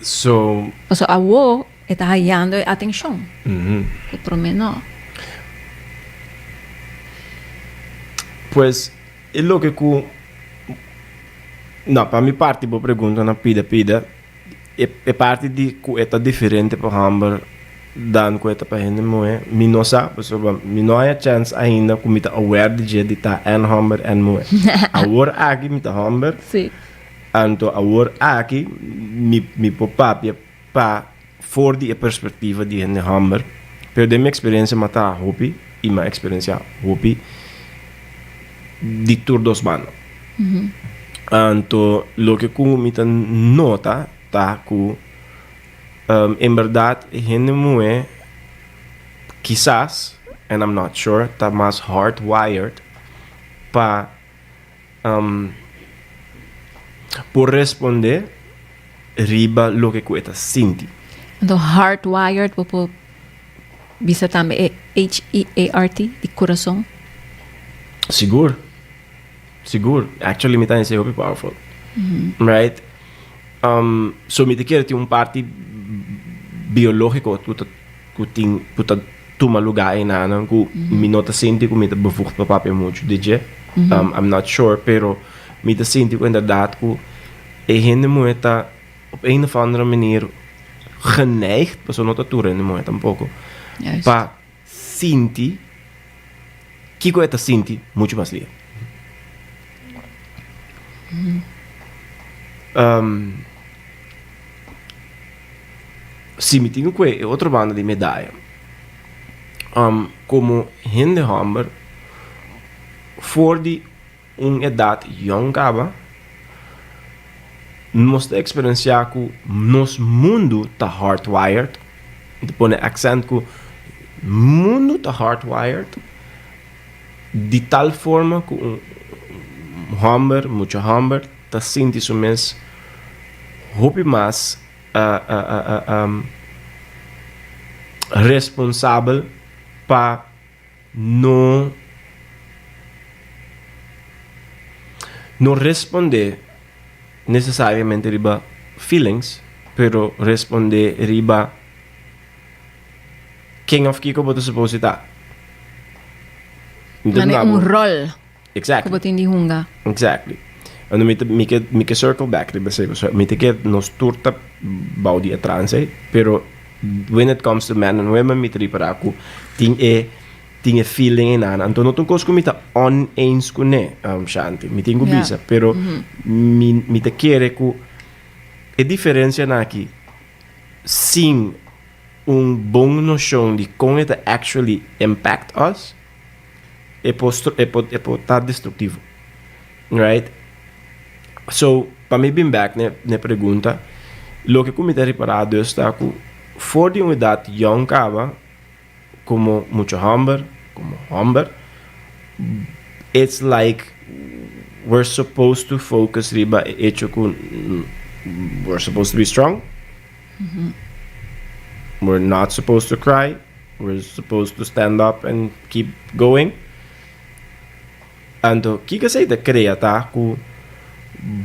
So. Pasobra awo e ta hayando e atenshon ku promé no. Pues e loke ku, no, pa mi parti bo pregunta na pida pida, e parti di ku e ta diferente pa hòmber dan ku e ta pa hende muhé, mi no sa, pasobra mi no haña chèns ainda ku mi ta aware di dje di ta èn hòmber èn muhé. Awor aki mi ta hòmber, anto awor aki mi mi por papia pa for di e perspektiva di hende hòmber, pero den mi eksperensia mi a traha hopi i mi a eksperensiá hopi di tur dos banda. Anto loke ku mi ta nota ta ku en bèrdat e hende muhé kisas, and I'm not sure, ta mas hardwired pa por respondé riba loke ku e ta sinti. Anto hardwired bo por bisa tambe e H-E-A-R-T di kurason? Sigur. Sigur. Actually mi ta hesei hopi powerful. Right? So mi ta kere tin un parti biológiko ku ta ku tin ku ta tuma lugá einanan ku mi no ta sinti ku mi ta bevoegd pa papia muchu di dje. I'm not sure, pero mi ta sinti ku inderdaad ku e hende muhé ta op een of andere manier geneigd, pasobra no ta tur hende muhé tampoko, pa sinti kiko e ta sinti muchu mas lihe. Si mi tin ku e otro banda di medaya, komo hende hòmber for di un edat yòn kaba, nos ta eksperensiá ku nos mundu ta hardwired, mi ta pone aksènt ku mundu ta hardwired di tal forma ku un hòmber, mucha hòmber ta sinti su mes hopi mas responsabel pa No no respondé necesariamente riba feelings, pero respondé riba ken of kiko bo ta supose ta. Mi ta Mane un rol Exactly. ku bo tin di hunga. Exactly. Anto mi ta mi ke mi ke circle back riba esei pasobra mi ta ke nos tur ta bou di e trans ei, pero when it comes to men and women mi ta ripará ku tin e tin e feeling einan. Anto no ta un kos ku mi ta oneens kuné, Shanti, mi tin ku bisa, pero mi mi ta kere ku e diferensianan aki sin un bon noshon di kon e ta actually impact us, e por e por e por ta destructivo right so pa mi bin back na e pregunta loke ku mi ta ripara dus ta ku for di un edat yong kaba komo mucha homber komo homber it's like we're supposed to focus riba e hecho ku we're supposed to be strong we're not supposed to cry We're supposed to stand up and keep going. Anto, kiko esei ta krea ta ku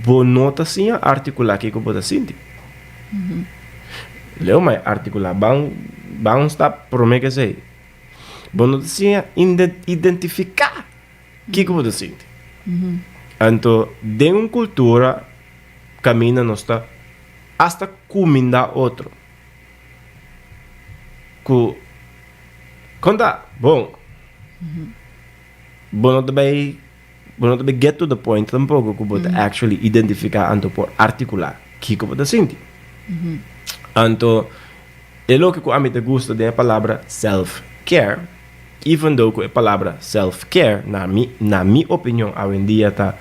bo no ta siña artikulá kiko bo ta sinti. Leo mai artikulá, ban ban un stap promé ke esei. Bo no ta siña identifiká kiko bo ta sinti. Anto, den un kultura kaminda nos ta asta kumindá otro. Ku kon ta bon bo no ta bai bo no ta bai get to the point tampoko ku bo ta actually identifiká anto por artikulá kiko bo ta sinti. Anto e loke ku ami ta gusta den e palabra self care even though ku e palabra self care na mi na mi opinion awendia ta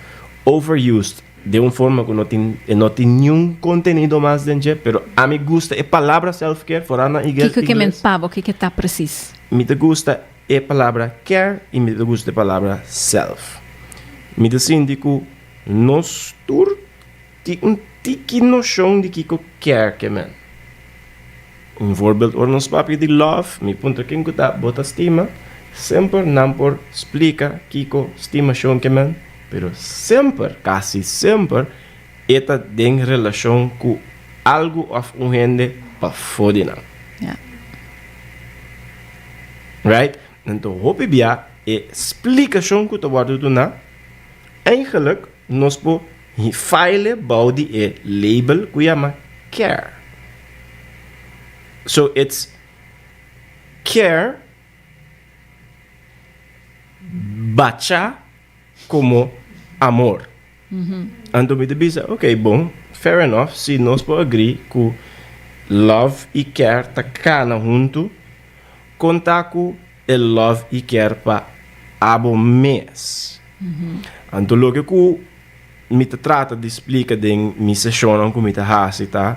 overused Den un forma ku no tin e no tin niun kontenido mas den dje, pero ami gusta e palabra self care foral na igles. Kiko ke men pa bo? Kiko ta presis? Mi ta gusta e palabra care i mi ta gusta e palabra self. Mi ta sinti ku nos tur tin un tiki noshon di kiko care ke men. Un voorbeeld ora nos papia di love, mi puntra ken ku ta bo ta stima, semper nan por splika kiko stimashon ke men, pero semper, kasi semper, e ta den relashon ku Algu òf un hende pafó di nan. Right? Anto hopi bia e splikashon ku ta wòrdu duná, eigenlijk nos por file bou di e label ku yama care. So it's care bacha komo amor. Anto mi ta bisa, ok, bon, fair enough, si nos por agree ku love i care ta kana huntu, kon ta ku e love i care pa abo mes? Anto loke ku mi ta trata di splika den mi seshonnan ku mi ta hasi ta,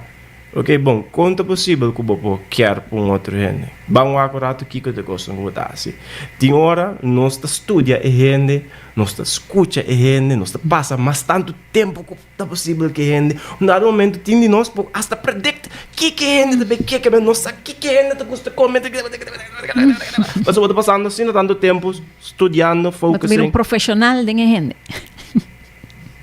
ok, bon, kon ta posibel ku bo por care pa un otro hende? Ban wak un ratu kiko ta e kosnan ku bo ta hasi. Tin ora nos ta studia e hende, Nos ta skucha e hende, nos ta pasa mas tantu tempu ku ta posibel ku e hende. Un dado momento tin di nos por asta predict kiko e hende ta bay keke, pero nos sa kiko e hende ta gusta kome. Pasobra bo ta pasando asina tantu tempu studiando, Bo ta bira un focusing. profesional den e hende.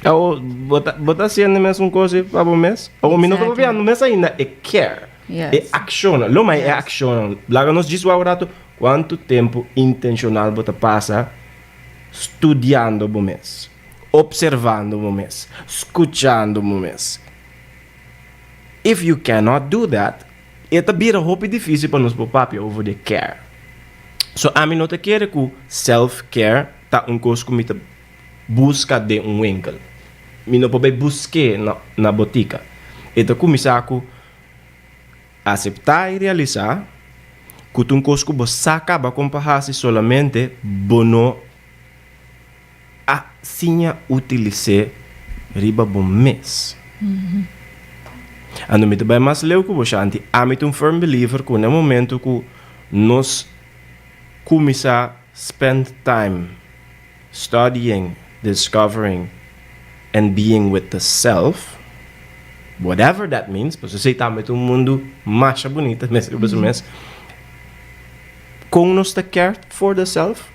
Awo bo ta bo ta hasiendo e mesun kos pa bo mes? Awo mi no ta papiando mes ainda e care, e akshonnan. Lo mai e akshonnan. Laga nos djis wak un ratu kuantu tempu intenshonal bo ta pasa studiando bo mes, observando bo mes, scuchando bo mes. If you cannot do that, e ta bira hopi dificil pa nos por papia over di care. So ami no ta kere cu self care ta un cos cu mi ta busca den un winkel. Mi no por bay busque na botica. E ta cuminsa cu Aseptá i realisá ku ta un kos ku bo sa kaba kon pa hasi solamente bo no a siña utilis'é riba bo mes. Anto mi ta bai mas leu ku bo, Shanti. Ami ta un firm believer ku na e momento ku nos kuminsá spend time studying, discovering and being with the self, whatever that means, pasobra esei tambe ta un mundu masha bunita mes riba su mes, kon nos ta care for the self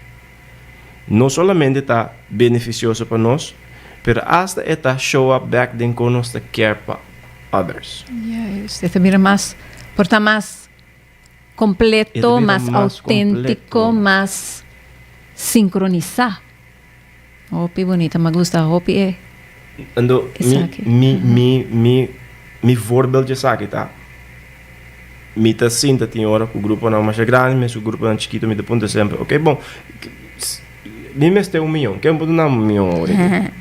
no solamente ta beneficioso pa nos, pero hasta e ta show up back den kon nos ta care pa others. Juist, e ta bira mas, por ta mas Completo, mas autentico, mas sincronisa. Hopi bunita, mi a gusta hopi e Ando mi mi mi mi mi voorbeeld dje esaki ta, mi ta sinta tin ora ku gruponan masha grandi mes ku gruponan chikito mi ta puntra semper, ok bon, mi mester un miyon, ken por duna mi un miyon awor aki?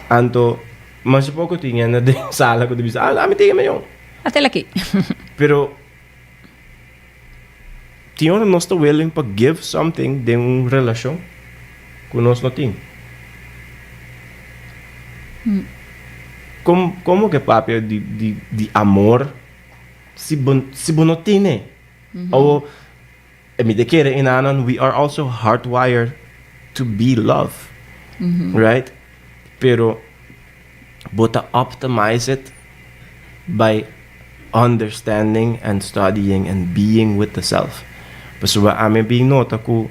Anto masha poko tin hende den sala ku ta bisa, ah mi tin e miyon. Atel aki. Pero tin ora nos ta willing pa give something den un relacion cu nos no tin. Como como ke papia di di di amor si bo si bo no tine? O E mi ta kere enanan we are also hardwired to be love, right? Pero bo ta optimize it by understanding and studying and being with the self. Pasobra ami a bin nota ku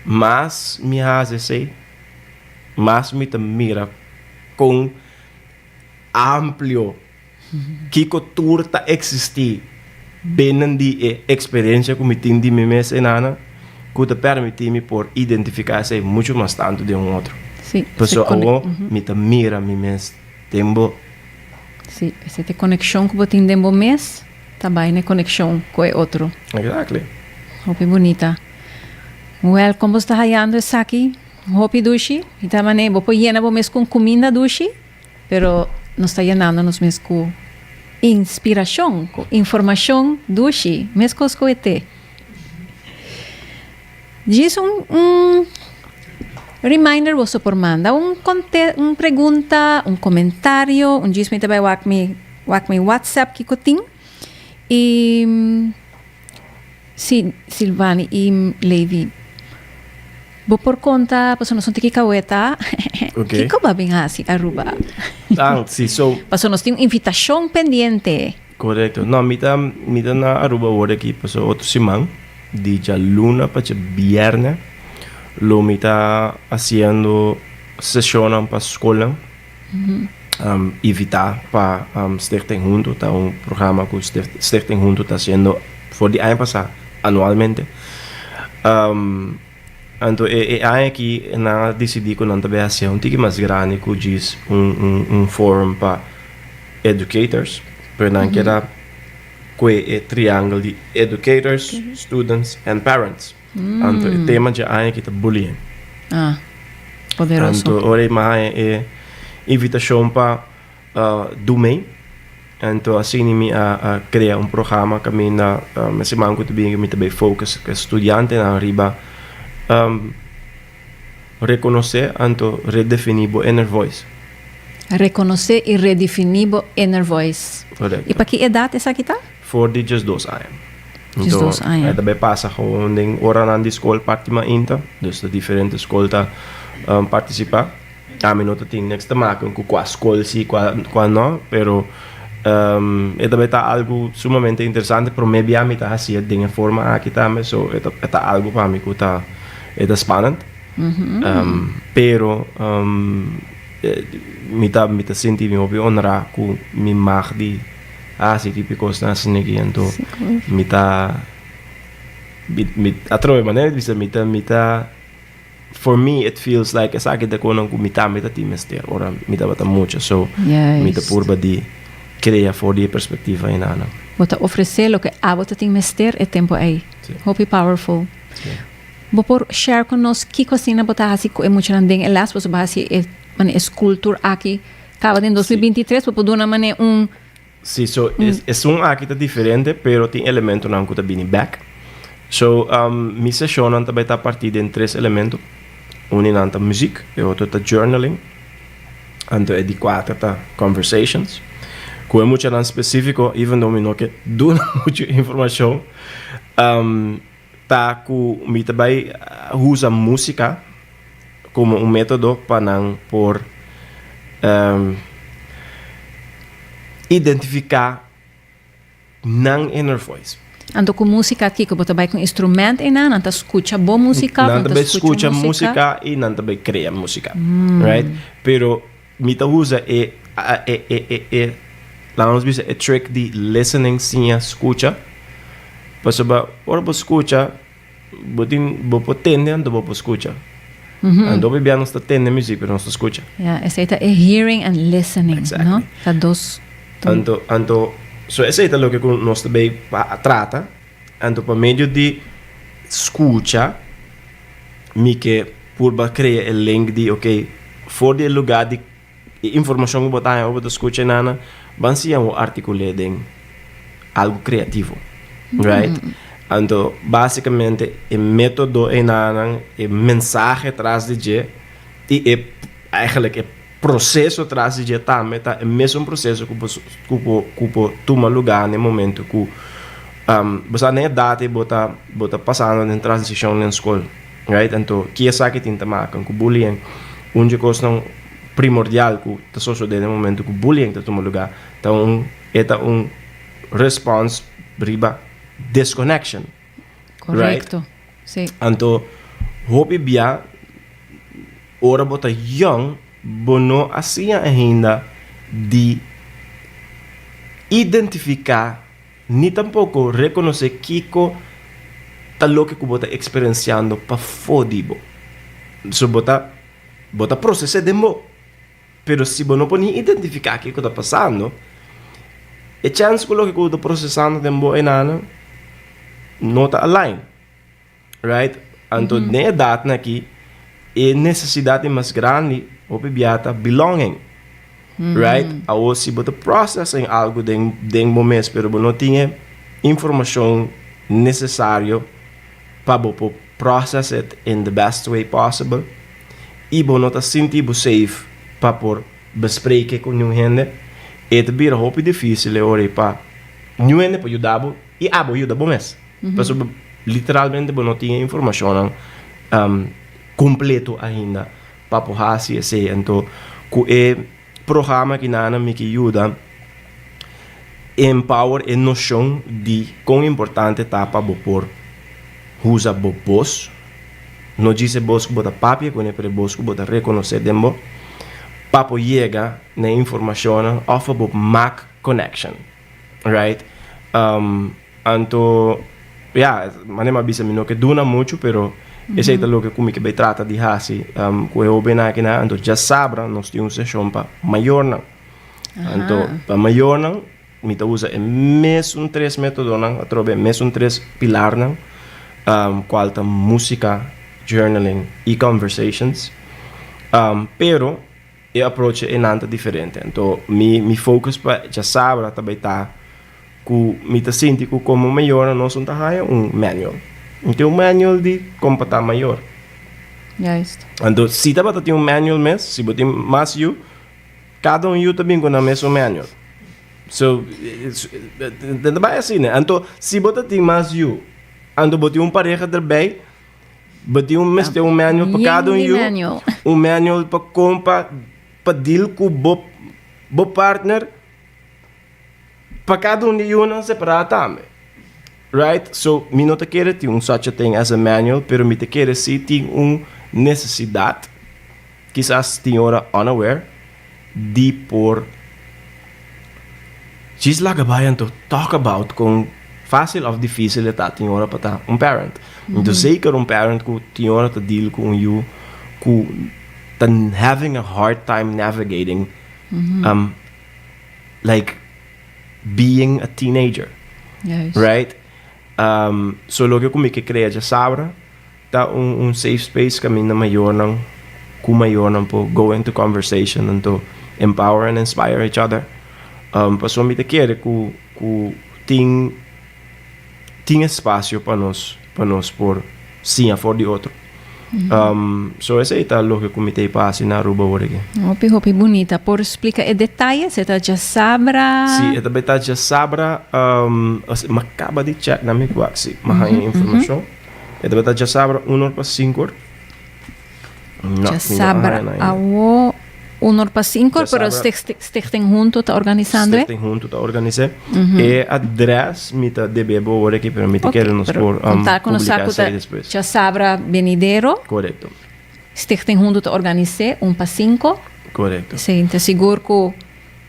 mas mi hasi esei, mas mi ta mira kon amplio Kiko tur ta eksistí binnen di e eksperensia ku mi tin di mi mes enana ku ta permití mi por identifiká esei muchu mas tantu den un otro. Sí, Pasobra awor mi ta mira mi mes den bo. Sí, esei ta e konekshon ku bo tin den bo mes ta bai na e konekshon ku e otro. Exactly. Hopi bunita. Wèl, kon bo sta hayando esaki? Hopi dushi. Mi ta manera bo por yena bo mes ku un kuminda dushi. Pero nos ta yenando nos mes ku inspirashon, ku informashon dushi, meskos ku e te. Djis un un reminder boso por manda un konte un pregunta, un komentario, un djis mi ta bai wak mi wak mi whatsapp kiko tin i Si, Silvani i Levi, bo por konta pasobra nos no tin ki kaweta, Ok. kiko bo a bin hasi Aruba? Ah, si, so. Pasobra nos tin un invitashon pendiente. Korekto. No, mi ta, mi ta na Aruba awor aki pasobra otro siman, di djaluna pa djabièrnè, lo mi ta hasiendo seshonnan pa skolnan. Invitá pa Stichting Hunto, ta un programa ku Stichting Hunto ta hasiendo for di aña pasá anualmente. Anto e aña aki nan a disidí ku nan ta bai hasié un tiki mas grandi ku djis un forum pa educators, pero nan kier a kue e triangel di educators, students and parents. Anto e tema dje aña aki ta bullying. Ah, poderoso. Anto ora mi haña e invitashon pa do mee. Anto asina mi a krea un programa kaminda e siman ku ta bini mi ta bai focus ku e studiantenan riba rekonosé anto redefiní bo inner voice. Rekonosé i redefiní bo inner voice. Korekto. I pa ki edat esaki ta? For di 12 aña. 12 aña. E ta bai pasa gewoon den oranan di skol parti mainta. Dus ta diferente skol ta partisipá. Ami no ta tin niks te maken ku kua skol si, kua no, pero e ta bai ta algu sumamente interesante. Promé bia mi ta hasié den e forma aki tambe, so e ta algu pa mi ku ta e ta spannend. Pero mi ta mi ta sinti mi hopi honrá ku mi mag di hasi tipo kosnan asina aki. Anto mi ta mi atrobe manera di bisa mi ta mi ta. For me it feels like esaki ta konan ku mi tambe ta tin mester ora mi tabata mucha so mi ta purba di krea for di e perspektiva enanan. Bo ta ofresé loke abo ta tin mester e tempu ei. Hopi powerful. Bo por share ku nos kiko asina bo ta hasi ku e muchanan den e les? Pasobra bo hasi e manera e school tour aki kaba den 2023 bo por duna manera un. Sí, so esun aki ta diferente, pero tin elementonan ku ta bini bèk. So, mi seshonnan ta bai ta partí den tres elemento. Un di nan ta muzik, e otro ta journaling, anto e di kuater ta conversations. Ku e muchanan spesífiko, even though mi no ke duna muchu informashon, ta ku mi ta bai usa músika komo un método pa nan por identifiká nan inner voice. Anto ku músika kiko? Bo ta bai ku instrument einan? Nan ta skucha bo músika òf nan ta skucha músika? I nan ta bai krea músika, right? Pero Mi ta usa e e e e e laga nos bisa e trick di listening siña skucha pasobra ora bo skucha bo tin bo por tende anto bo por skucha anto hopi bia nos ta tende muzik pero nos ta skucha. Ya esei ta e hearing and listening no ta dos Anto anto so esei ta loke ku nos ta bay pa trata anto pa medio di skucha Mi ke purba krea e link di ok for di e lugar di e informashon ku bo ta haña ora bo ta skucha e nana ban siña bo artikul'é den algu kreativo right anto basikamente e metodo e nanan e mensahe tras di dje i e eigenlijk e Proseso tras di dje tambe ta e mesun proseso ku bo ku bo ku bo tuma lugá na e momento ku bo sa na e edat ei bo ta bo ta pasando den transishon den skol, right? Anto ki esaki tin ta maka ku bullying? Un dje kosnan primordial ku ta sosodé na e momento ku bullying ta tuma lugá ta un e ta un respons riba disconnection, right? Korekto, si. Anto hopi bia Ora bo ta yòn, bo no a siña ainda di identifiká ni tampoko rekonosé kiko ta loke ku bo ta eksperensiando pafó di bo. So bo ta bo ta proses'é den bo, pero si bo no por ni identifiká kiko ta pasando, e chèns ku loke ku bo ta prosesando den bo einan no ta align. Right? Anto den e edatnan aki e nesesidat di mas grandi hopi bia ta belonging. Right? Awor si bo ta processing algo den den bo mes pero bo no tin e informashon nesesario pa bo por process it in the best way possible i bo no ta sinti bo safe pa por bespreke ku niun hende e ta bira hopi dificil e ora ei pa niun hende por yuda bo i abo yuda bo mes. Pasobra literalmente bo no tin e informashonnan kompleto ainda pa por hasi esei. Anto ku e programa aki nan mi ke yuda empower e noshon di kon importante ta pa bo por usa bo bos, no djis e bos ku bo ta papia kuné pero e bos ku bo ta rekonosé den bo. Pa por yega na e informashonnan òf pa bo mak connection, right? Anto, ya, manera mi a bisa mi no ke duna muchu, pero esei ta loke ku mi ke bai trata di hasi ku e hóbennan akinan. Anto djasabra nos tin un seshon pa mayornan. Anto pa mayornan mi ta usa e mesun tres metodonan atrobe, e mesun tres pilarnan, kual ta músika, journaling i conversations. Pero e approach einan ta diferente. Anto mi mi focus pa djasabra ta bai ta ku mi ta sinti ku komo mayornan nos no ta haña un manual. No tin un manual di kon pa ta mayor. Juist. Anto si tabata tin un manual mes, si bo tin mas yu, kada un yu ta bin ku nan mesun manual. So, ta bai asina. Anto si bo ta tin mas yu, anto bo tin un pareha derbei, Bo tin un mester un manual pa kada un yu, un manual pa kon pa pa deal ku bo bo partner, pa kada un di yunan separá tambe. Right? So mi no ta kere tin un such a thing as a manual, pero mi ta kere si tin un nesesidat, kisas tin ora unaware, di por djis laga bai anto talk about kon fácil of difícil e ta tin ora pa ta un parent. Anto zeker un parent ku tin ora ta deal ku un yu ku ta having a hard time navigating like being a teenager. Right? So loke ku mi ke krea djasabra Ta un un safe space kaminda mayornan ku mayornan por go into conversation anto empower and inspire each other. Pasobra mi ta kere ku ku tin tin espasio pa nos pa nos por siña for di otro. So esei ta loke ku mi ta pa hasi na Aruba awor aki. Hopi hopi bunita. Por splika e detaye? Se ta djasabra? Si, e ta bai ta djasabra. Mi a kaba di check na mi wak si mi a haña informashon. E tabata djasabra un or pa sinku or. No, djasabra awo un or pa sinku or, pero Stichting Hunto ta organisando e? Stichting Hunto ta organis'e. E adres mi ta debe bo awor aki, pero mi ta kere nos por publica esei despues. Djasabra benidero. Korekto. Stichting Hunto ta organis'e un pa sinku. Korekto. Esei ta sigur ku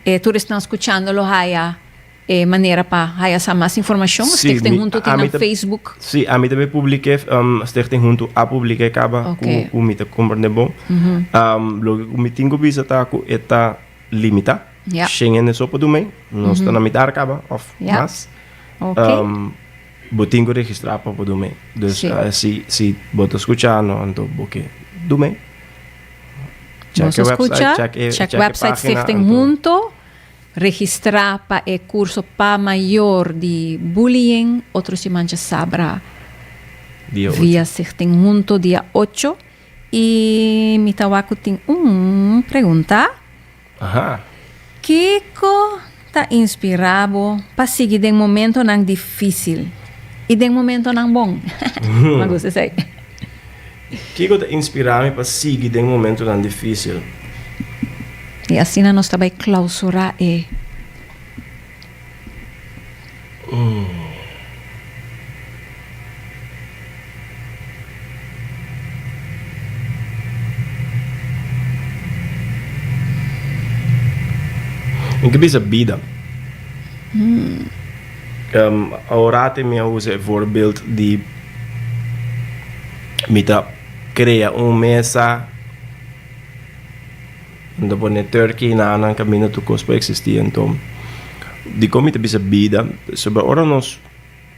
e tur esnan skuchando lo haya E manera pa haya sa mas informacion, Sí, Stichting mi, Hunto tin ami nan ta, Facebook. sí, ami tambe publiké, Stichting Hunto a publiké kaba ku, Ok. ku mi ta komprendé bon. Loke ku mi tin ku bisa ta ku e ta limitá. Ja. Shen hende so por dun mei. Nos ta na mitar kaba òf Ja. mas. Ok. Bo tin ku registrá pa por dun mei. Dus Sí. si, si bo ta skuchando anto bo ke dun mei, check Nos e a website, skucha, check e, check check e website página Stichting anto. Hunto. Registrá pa e kurso pa mayor di bullying otro siman djasabra Dia ocho. via Stichting Hunto dia ocho. I mi ta wak ku tin un pregunta. Aha. Kiko ta inspirá bo pa sigui den momentonan difísil i den momentonan bon? Mi a gusta esei. Kiko ta inspirá mi pa sigui den momentunan difísil? I asina nos ta bai klausurá e. Mi ke bisa bida. Awor mi a usa e voorbeeld di. Mi ta krea un mesa, mi ta pone turkey na nan kaminda tur kos por eksistí. Anto, dikon mi ta bisa bida? Pasobra ora nos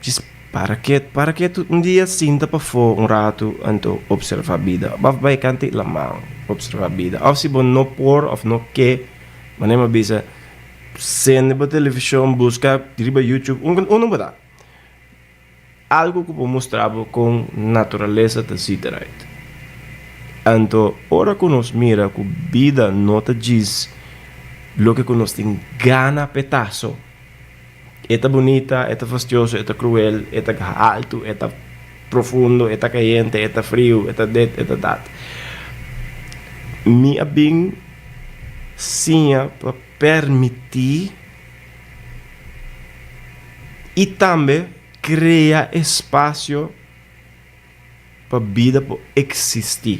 djis para ketu, para ketu un dia sinta pafó un ratu anto opservá bida. Òf bai kant'i laman opservá bida. Òf si bo no por òf no ke, manera mi a bisa, sende bo televishon, buska riba YouTube, unda bo ta. Algu ku por mustra bo kon naturalesa ta sit eruit. Anto ora ku nos mira ku bida no ta djis loke ku nos tin gana p'e ta so. E ta bunita, e ta fastioso, e ta kruel, e ta haltu, e ta profundo, e ta kayente, e ta friu, e ta dit, e ta dat. Mi a bin siña pa permití. I tambe krea espasio pa bida por eksistí.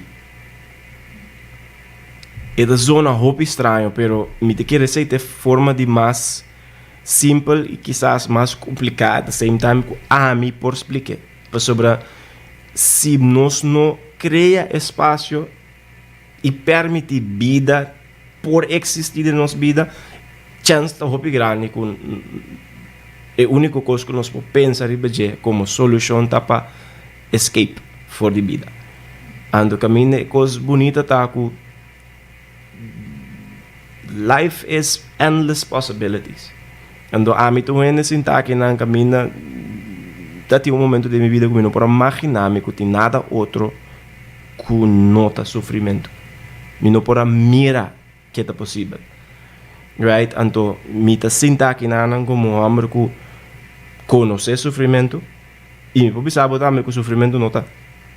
E ta zona hopi straño, pero mi ta kere esei ta e forma di mas simpel i kisas mas kompliká at the same time ku ami por splik'é. Pasobra si nos no krea espasio i permití bida por eksistí den nos bida, chèns ta hopi grandi ku e úniko kos ku nos por pensa riba dje komo solushon ta pa escape for di bida. Anto kaminda e kos bunita ta ku life is endless possibilities. Anto ami tur hende sinta aki nan kaminda ta tin un momento den mi bida ku mi no por a magina mi ku tin nada otro ku no ta sufrimentu. Mi no por a mira ke ta posibel. Right? Anto mi ta sinta aki nan komo un hòmber ku konosé sufrimentu i mi por bisa bo tambe ku sufrimentu no ta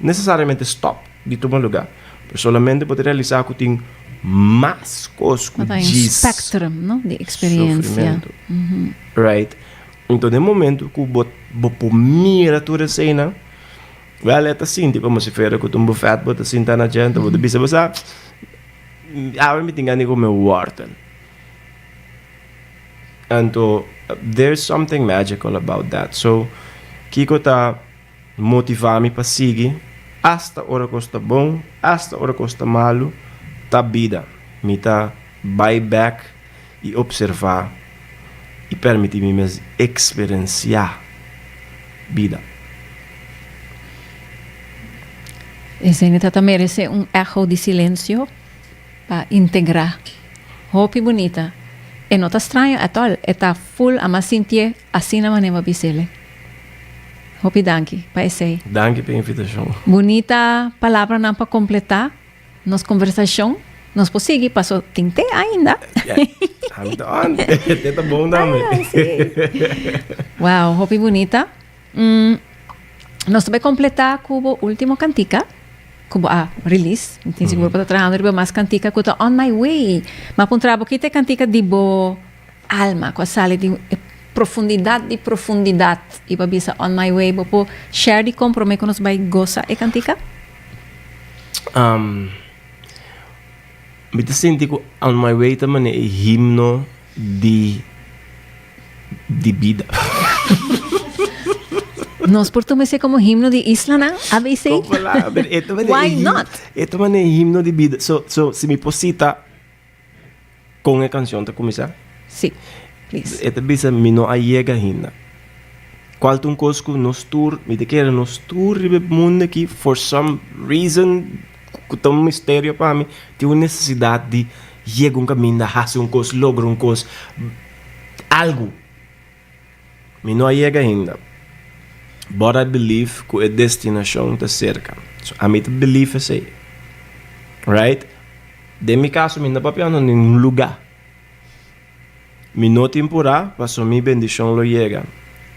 nesesariamente stòp di tuma lugá, pero solamente bo ta realisá ku tin mas kos ku Bo ta un djis spectrum, no, di eksperensia. sufrimentu. Right? Anto den momento ku bo bo por mira tur eseinan, wèl e ta sinti komo si fuera ku ta un bufèt bo ta sinta na dje, anto bo ta bisa bo sa, Awe mi tin gana di come wortel. Anto there's something magical about that. So kiko ta motiva mi pa sigui hasta ora cos ta bon, hasta ora cos ta malu, ta bida. Mi ta bai bek i observa i permiti mi mes experencia bida. Esei ta ta merece un echo di silencio pa integra. Hopi bunita. E no ta straño at all. E ta full ama sintié asina manera bo bisele. Hopi danki pa esei. Danki pa e invitacion. Bunita palabranan pa completa. Nos conversacion nos por sigui paso tin te ainda. Ami ta on. Te ta bon tambe. Ah, sí. Wow, hopi bunita. Mm, nos ta bay completa cu bo ultimo cantica cu bo a release. Mi tin sigur bo ta trahando riba mas cantica cu ta On My Way. Ma puntra bo kita e cantica di bo alma cu a sali di e profundidad di profundidad y bo a bisa On My Way. Bo por share di con prome cu nos bay goza e cantica? Mi ta sinti ku On My Way ta manera e himno di di bida. Nos por tuma esei komo himno di islanan, ABC? Why not? E ta manera e himno di bida. So, so si mi por sita Kon e kanshon ta kuminsá? Sí, please. E ta bisa, Mi no a yega ainda. Kual ta un kos ku nos tur, mi ta kere nos tur riba e mundu aki, for some reason, ku ta un misterio pa mi, tin un nesesidat di yega un kaminda, hasi un kos, logra un kos, algu. Mi no a yega ainda. But I believe ku e destinashon ta serka. So ami ta believe esei. Right? Den mi kaso mi no ta papiando ningun lugá. Mi no tin purá paso mi bendishon lo yega.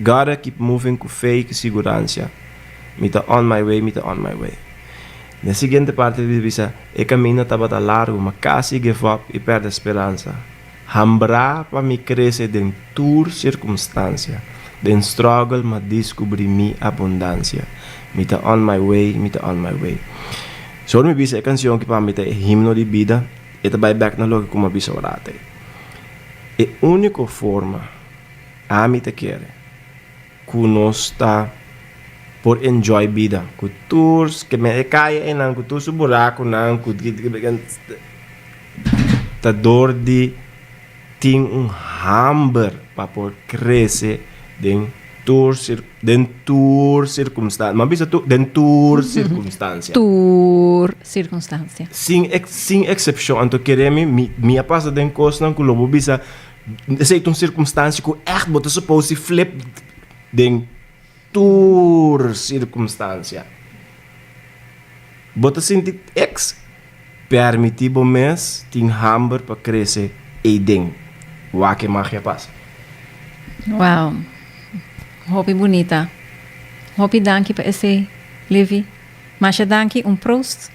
Gotta keep moving ku fe i ku siguransia. Mi ta on my way, mi ta on my way. Den siguiente parti ta bisa, E kaminda tabata largu, ma kasi give up i pèrdè speransa. Hambrá pa mi krese den tur sirkumstansia, den struggle m'a diskubrí mi abundansia. Mi ta on my way, mi ta on my way. So ora mi bisa e kansion ki pa mi ta e himno di bida, e ta bai bèk na loke ku m'a bisa ora atei. E úniko forma ami ta kere ku nos ta por enjoy bida ku tur ke men e kaya einan ku tur su burakunan ku ta dor di tin un hamber pa por krese den tur den tur sirkumstansia mi a bisa tur den tur sirkumstansia Tur sirkunstansia. Sin sin eksepshon anto kere mi mi a pasa den kosnan ku lo bo bisa Esei ta un sirkunstansia ku ègt bo ta supos di flip den tur sirkunstansia. Bo ta sinti eks? Permití bo mes tin hamber pa krese eiden. Wak e magia pasa. Wow! Hopi bunita. Hopi danki pa esei, Levi. Masha danki, un proost.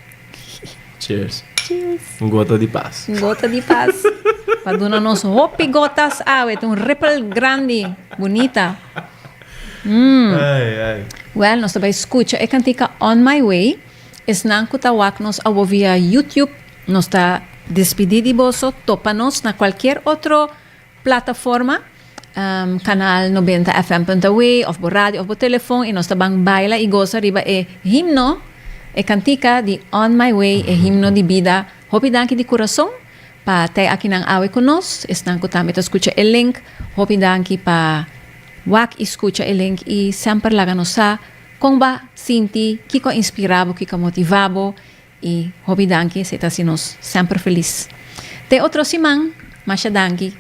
Cheers. Cheers. Un gota di pas. Un gota di pas. Pa duna nos hopi gotas awe. Ta un ripple grandi. Bunita. Mm. Ai, ai. Well, nos ta bai scucha e cantica On My Way. Esnan cu ta wak nos awo via YouTube, nos ta. despidi di boso, topa nos na cualkier otro plataforma, canal 90 fm punto aw of bo radio of bo telefon y nos ta ban baila y goza riba e himno, e cantica di On My Way, e himno di bida. Hopi danki di curason pa tei akinan awe cu nos, esnan cu tambe ta scucha e link, hopi danki pa wak y scucha e link y semper laga nos sa con ba sinti, kico a inspira bo, kico a motiva bo y hopi danki, esey ta haci nos semper feliz. Te otro siman, masha danki.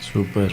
Super.